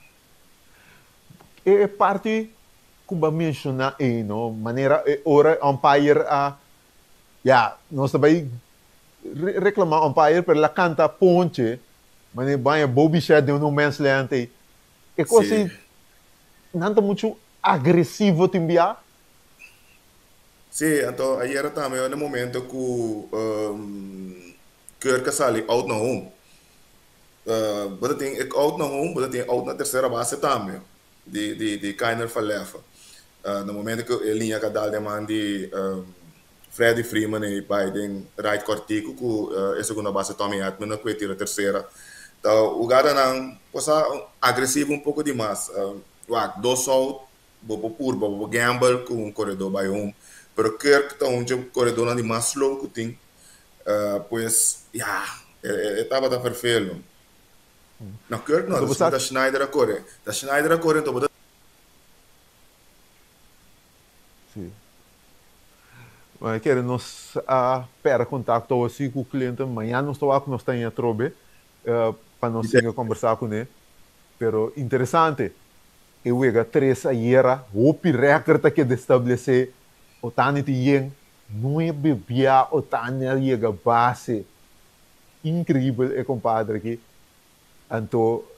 E parti ku bo a menshoná ei, no, manera e ora e umpire a, ya, nos ta bai reklamá umpire, pero el a kanta ponche, manera baña Bo Bichette den un mens land ei. E kos ei, nan ta muchu agresivo tin bia. Sí, anto ayera tambe na momento ku Kirk a sali out na home. Bo ta tin e out na home, bo ta tin e out na tercera base tambe di di di Kiner Falefa. Na momento ku e liña ka dal den man di Freddie Freeman e bai den right kòrtiku ku e segunda base Tommy Edman a kue tira tercera. Ta hugadanan por sa agresivo un poko dimas. Wak, dos out bo por purba, bo por gamble ku un koredó bai home. Pero Kirk ta un dje koredónan di mas slow ku tin. Pues, ya, e tabata ferfelu. No, Kirk no, ta Schneider a kore. Ta Schneider a kore, anto bo ta. Sí. Bueno, kere nos a pèrdè kontakto awo si ku Clinton. Mañana nos ta wak ku nos ta haña atrobe pa nos sigui kombersá kuné. Pero interesante, e wega tres ayera, hopi rèkòrt a keda establesé. Ohtani tin yen Nuebe bia Ohtani a yega base. Increibel e compadre aki. Anto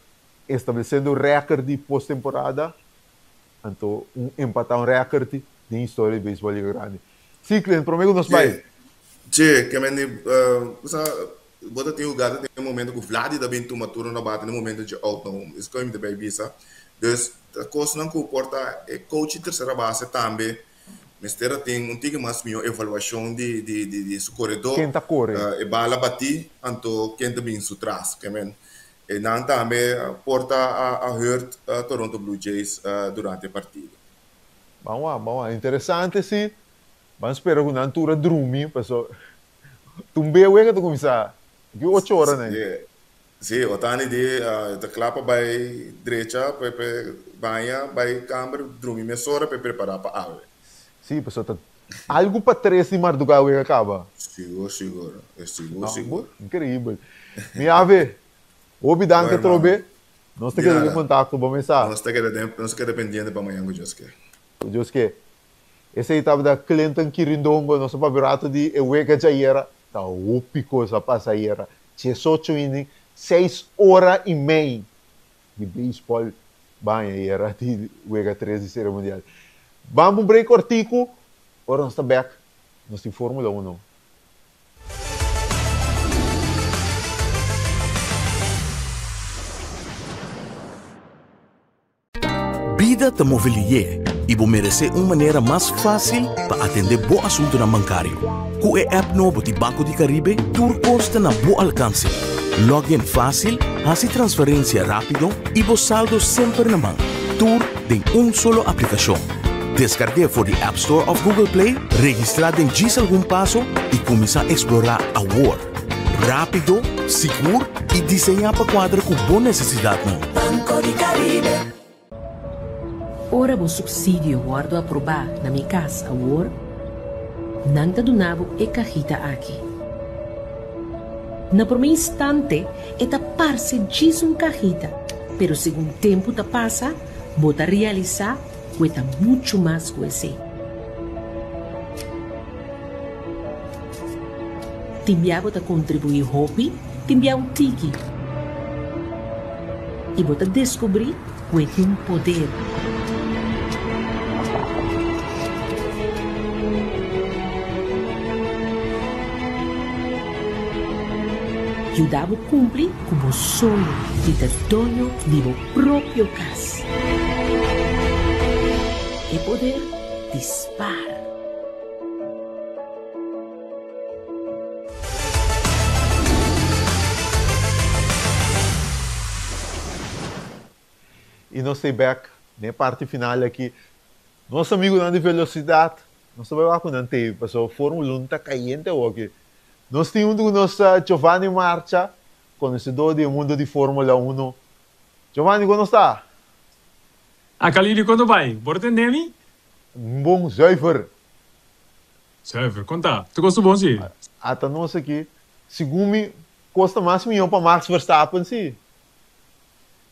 estableciendo record di posttemporada, anto un empata un record den historia di beisbol Liga Grandi. Si Clint, prome cu nos bay. Che, ke men di, sa, bo ta tin hugada den e momento ku Vladi ta bin tuma turno na bate den e momento dje out na home. Esei mi ta bay bisa. Dus, ta kosnan ku por ta e coach di tercera base tambe Mester a tin un tiki mas mihó evaluashon di di di di su koredó. Ken ta kore? E bala batí, anto ken ta bin su tras. Ke men e nan tambe por ta a a hurt Toronto Blue Jays durante e partido. Ban wak, ban wak. Interesante si. Ban spera ku nan tur a drumi, paso tur un wega ta kuminsá aki ocho ora nan. Sí, Otani di e ta kla pa bai drecha pa e baña, bai kamber, drumi mesora pa e prepará pa awe. Sí, pasobra ta algu pa tres di mardugá wega kaba. Sigur, sigur, e sigur, sigur. Increíbel. Mi ave, hopi danki atrobe. Nos ta keda den kontakto, bo mesa. Nos ta keda den, nos ta keda pendiente pa mañan ku Dios ke. Ku Dios ke. Esei tabata Clinton Kirindongo, nos a papia rato di e wega djayera. Ta hopi kos a pasa ayera. Diesocho inning, seis ora i mei di beisbòl baña ayera di wega tres di Serie Mundial. Ban pa un break kòrtiku, ora nos ta bèk nos tin Formula Uno. Bida ta move lihé. i bo meresé un manera mas fásil pa atendé bo asuntunan bankario. Ku e app nobo di Banco di Caribe, tur kos ta na bo alkanse. Log in fásil, hasi transferensia rápido i bo saldo semper na man. Tur den un solo aplikashon. Deskarg'é for di App Store òf Google Play, registrá den djis algun paso i kuminsá eksplorá awor. Rápido, sigur i diseñá pa kuadra ku bo nesesidatnan. Banco di Caribe. Ora bo supsidio wòrdu aprobá na Mi Kas Awor, nan ta duna bo e kahita aki. Na promé instante e ta parse djis un kahita, pero segun tempu ta pasa bo ta realisá ku e ta muchu mas ku esei. Tin bia bo ta kontribuí hopi, tin bia un tiki. I bo ta deskubrí ku e tin poder. Yuda bo kumpli ku bo soño di ta doño di bo propio kas. E poder di spar. Y nos ta bek den e parti final aki. Nos amigunan di Velocidad, nos ta bai wak ku nan tei, pasobra Formula Un ta kayente awoki. Nos tin huntu ku nos Giovanni Marcha, konosedor di e mundo di Formula Uno. Giovanni, kon nos ta? A Kalili, kon ta bai? Bo ta tende mi? Bon, zuiver. Zuiver, kon ta? Tur kos ta bon si? Ata nos aki, segun mi, kos ta mas mihó pa Max Verstappen si.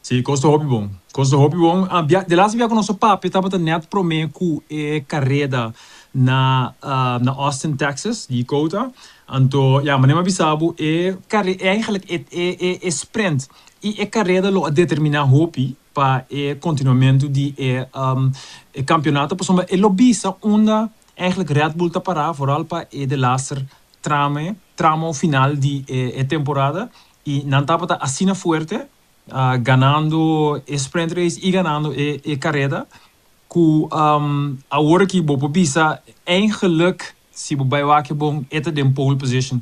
Si, kos ta hopi bon. Kos ta hopi bon. Bia, de laatste bia ku nos a papia tabata nèt promé ku e kareda na na Austin, Texas, di COTA. Anto, ya, manera mi a bisa bo, e kare, eigenlijk e e e sprint i e kareda lo a determiná hopi pa e kontinuamentu di e e kampionato pasobra e lo bisa unda Eigenlijk Red Bull ta pará vooral pa e de laster trame, tramo final di e temporada y nan tabata asina fuerte ganando e sprint race y ganando e careda cu awor aki bo por bisa eigenlijk si bo bay wak e bon e ta den pole position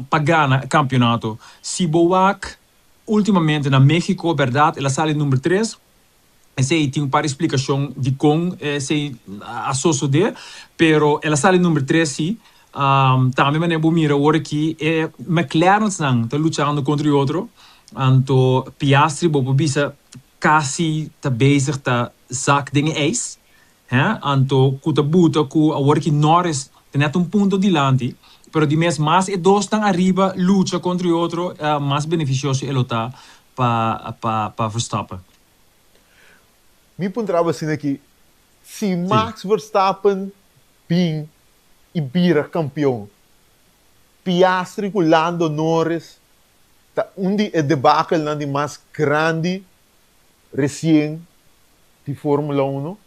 pa gana e campeonato. Si bo wak ultimamente na Mexico berdad el a sali number tres. Esei tin un par di splikashon dikon esei a sosodé, pero el a sali number tres sí. Tambe manera bo mira awor aki e McLarensnan ta luchando kontra di otro, anto Piastri bo por bisa kasi ta bezig ta zak den e ijs, hè, anto ku ta buta ku awor aki Norris ta nèt un punto dilanti, pero di mes mas e dosnan ariba lucha kontra di otro mas benefisioso e lo ta pa pa Verstappen. Mi puntraba asina aki, si Max Verstappen bin i bira kampion, Piastri ku Lando Norris ta un di e debakelnan di mas grandi resien di Formula Uno?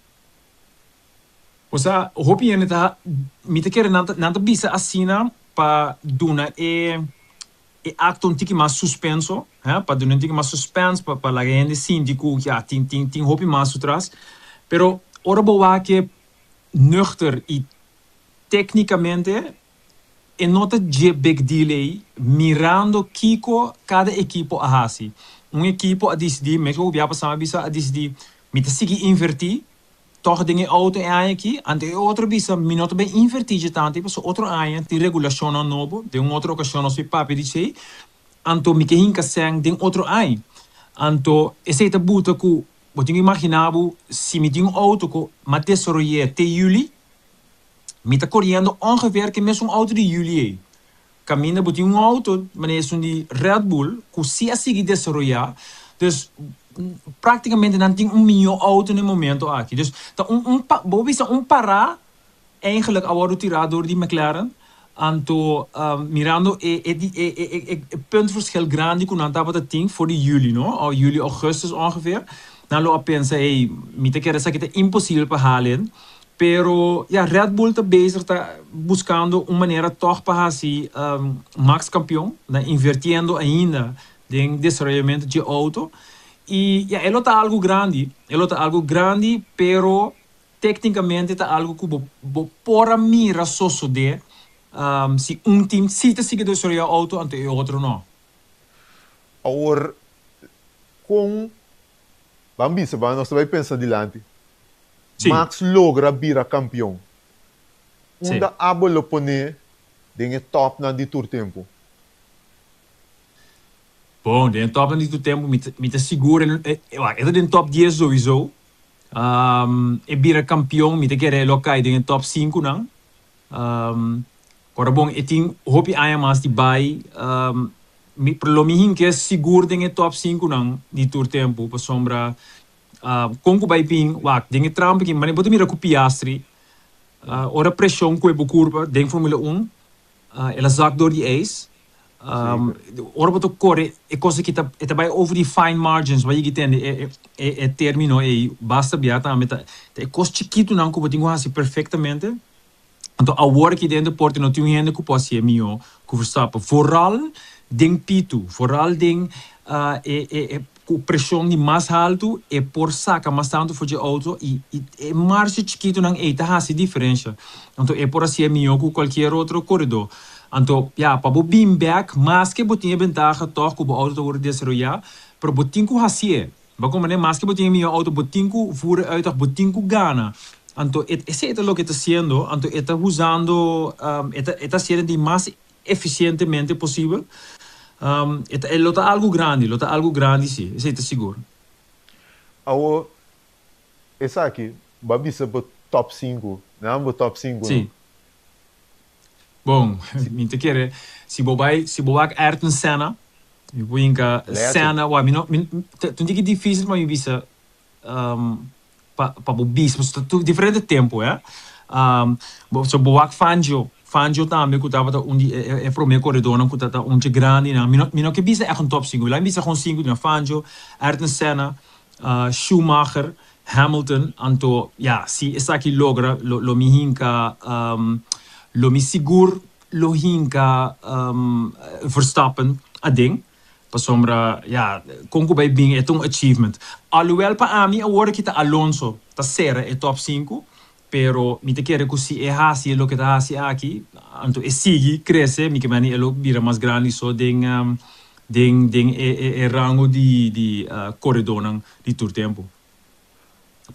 Osea, hopi hende ta, mi ta kere nan ta, nan ta bisa asina pa duna e e acto un tiki mas suspenso, he, pa duna un tiki mas suspense, pa pa laga hende sinti cu ya tin tin tin hopi mas su tras. Pero ora bo wak e nuchter y tecnicamente e no ta dje big deal ey mirando kico cada ekipo a haci. Un ekipo a dicidi, mesco cu bia pasa mi a bisa, a dicidi mi ta sigui inverti Tòg den e outo e aña aki, anto e otro bisa, Mi no ta bay invertí dje tantu ei, pasobra otro aña tin regulashonnan nobo, den un otro okashon nos bay papia di djei, anto mi ke hinka sèn den otro aña. Anto esei ta buta ku bo tin ku imaginá bo, si mi tin un outo ku m'a desaroy'é te yüli, mi ta koriendo ongeveer ku e mesun outo di yüli ei. Kaminda bo tin un auto manera esun di Red Bull ku si a sigui desaroyá, dus práktikamente nan tin un mihó auto na e momento aki. Dus ta un un bo por bisa un pará eigenlik a wòrdu tirá dor di McLaren, anto mirando e e e e e puntverschil grandi ku nan tabata tin for di yüli no, òf yüli ògùstus ongeveer, nan lo a pensa ey mi ta kere esaki ta imposibel pa halen. Pero ya Red Bull ta bezig ta buscando un manera toch pa haci Max campeon, na invertiendo ainda den desaroyamento dje auto. Y ya e lo ta algo grandi, e lo ta algo grandi pero. Téknikamente ta algu ku bo bo por a mira sosodé si un tim sí ta sigui desaroyá outo anto e otro no. Awor kon ban bisa ban nos ta bai pensa dilanti Max logra bira kampion unda abo lo pone den e topnan di tur tempu? Bon, den e topnan di tur tempu mi ta mi ta sigur e e ta den top dies souiso. E bira kampion mi ta kere e lo kai den e top sinkunan. Ora bon e tin hopi aña mas di bai mi lo mi hinke sigur den e top sinkunan di tur tempu pasobra kon ku bai bin wak den e trampa aki manera bo ta mira ku Piastri ora preshon kue bo kurpa den Formula un el a zak dor di ijs ora bo ta kore e kos aki ta e ta bai over di fine margins bo a yega tende e e termino ei basta bia tambe ta e kos chikitunan ku bo tin ku hasi perfektamente. Anto awor aki den deporte no tin un hende ku por hasié mihó ku Verstappen. Vooral den pitu, vooral den e e ku preshon di mas haltu e por saka mas tantu for dje outo i i e marge chikitunan ei ta hasi diferensha. Anto e por hasié mihó ku kualkier otro koredó. Anto ya, pa bo bin bèk maske bo tin e bentaha tòg ku bo outo ta wòrdu desaroyá, pero bo tin ku hasié. Bo comprende? Maske bo tin e mihó auto, bo tin ku voeren uit òf bo tin ku gana. Anto e esei ta loke e ta hasiendo, anto e ta usando, e ta e ta hasiendo di mas efisientemente posibel. E ta e lo ta algu grandi, lo ta algu grandi si, esei ta sigur. Awor, esaki bo a bisa bo top sinku, nan bo top sinku no? Si. Bon, mi ta kere, si bo bai, si bo wak Ayrton Senna, mi por yinka Senna, wak mi no, mi, ta un tiki dificil pa mi bisa, pa, pa bo bisa, pasobra ta tur diferente tempo, eh. Bo, so bo wak Fangio, Fangio tambe ku tabata un di e, e prome koredornan ku ta un dje grandinan, mi no, mi no ke bisa ègt un top sinku, mi bisa kon sinku di nan, Fangio, Ayrton Senna, Schumacher, Hamilton, anto ya, si esaki logra lo lo mi hinka lo mi sigur lo hinka Verstappen aden, pasobra ya, kon ku bai bin e ta un achievement. Alhoewel pa ami awor aki ta Alonso ta sera e top sinku, pero mi ta kere ku si e hasi e loke ta hasi aki, anto e sigui krese, mi ke meni e lo bira mas grandi so den den den e e rango di di koredónan di tur tempu.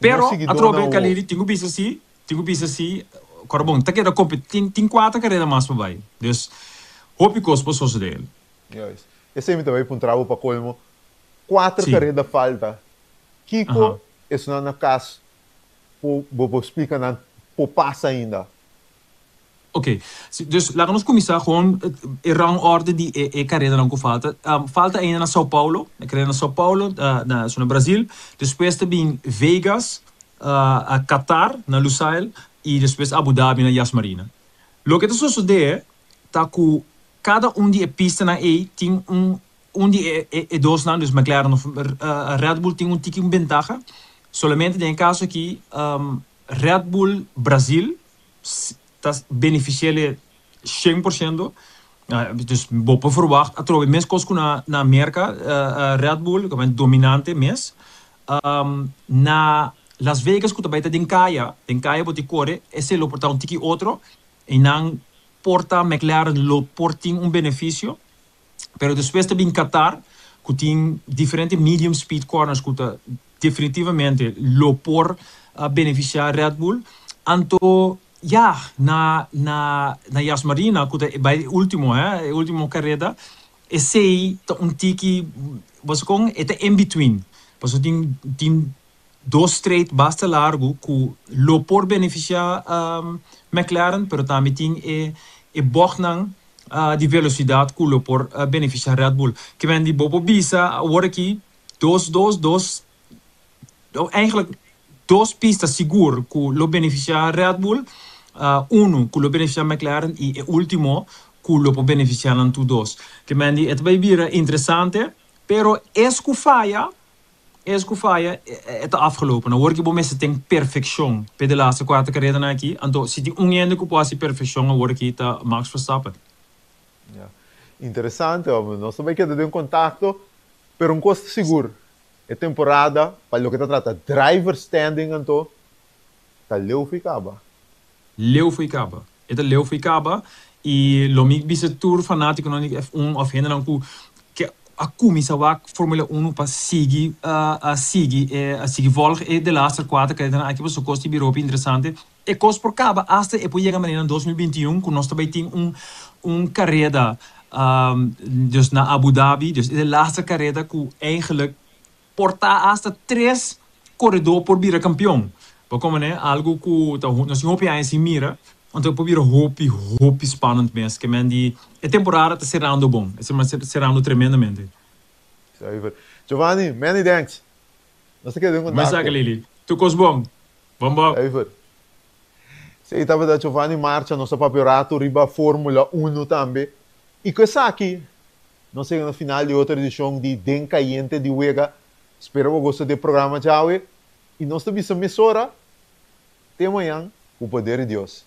Pero, atrobe, Kalili, tin ku bisa si, tin ku bisa si, kòrda bon, ta keda kompetí, tin, tin kuater kareda mas pa bai. Dus, hopi kos por sosodé. Juist. Esei mi ta bai puntra bo pa kolmo. Kuater kareda falta. Kiko esnan na kas por, bo por splika nan por pasa ainda? Ok, si, dus laga nos kuminsá gewoon e rangorde di e e karedanan ku falta. Falta ainda na São Paulo, e kareda na São Paulo, na su na Brasil, despues ta bin Vegas, Qatar na Lusail i despues Abu Dhabi na Yas Marina. Loke ta sosodé ta ku kada un di e pistanan ei tin un un di e e dosnan, dus McLaren of Red Bull tin un tiki un bentaha, solamente den e kaso aki Red Bull Brasil ta beneficia'le 100%. Dus bo por verwacht atrobe meskos ku na na Merka Red Bull ku ta dominante mes. Na Las Vegas ku ta bai ta den kaya, den kaya bo tin kore esei lo por ta un tiki otro. Einan por ta McLaren lo por tin un benefisio. Pero despues ta bin Qatar ku tin diferente medium speed corners ku ta definitivamente lo por beneficia Red Bull. Anto ya na na na Yas Marina ku ta bai e ultimo he e ultimo kareda esei ta un tiki bo sa kon e ta in between pasobra tin tin dos straight basta largu ku lo por beneficia McLaren pero tambe tin e e bochtnan di velosidat ku lo por benefisiá Red Bull. Ke men di bo por bisa awor aki dos dos dos eigenlijk dos pista sigur ku lo benefisiá Red Bull, unu ku lo benefisiá McLaren i e ultimo ku lo por benefisiá nan tur dos. Ke men di e ta bai bira interesante pero es ku faya Es ku faya, e ta afgelopen. Awor ki bo mester ten perfekshon p'e de laatste kuater karedanan aki, anto si tin un hende ku por hasi perfekshon awor aki ta Max Verstappen. Ya. Interesante, homber. Nos ta bai keda den kontakto, pero un kos ta sigur, e temporada pa loke ta trata driver standing anto, Ta leu fo'i kaba. Leu fo'i kaba. E ta leu fo'i kaba i lo mi bisa tur fanatikonan di F1 òf hendenan ku ke a kuminsá wak Formula Uno pa sigui a sigui e a sigui vòlg e de laster kuater karedanan aki pasobra kos ta bira hopi interesante. E kos por kaba asta e por yega manera na 2021 ku nos ta bai tin un un kareda dus na Abu Dhabi dus e de laster kareda ku eigenlik Por ta hasta tres koredó por bira kampion. Bo komo ne? Algu ku ta nos tin hopi aña sin mira, anto e por bira hopi, hopi spannend mes. Ke men di e temporada ta serando bon, e ta serando tremendamente. Zuiver. Giovanni, many thanks. Nos ta keda den kontakto. Mesaki Lili. Tur kos bon. Bon bon. Zuiver. Esei tabata Giovanni Marcha, nos a papia un rato riba Formula Uno tambe. I ku esaki Nos yega na final di otro edicion di Den Cayente di Wega. Spera bo gosta di e programa djawe y nos ta bisa mesora te mañan cu poder di Dios.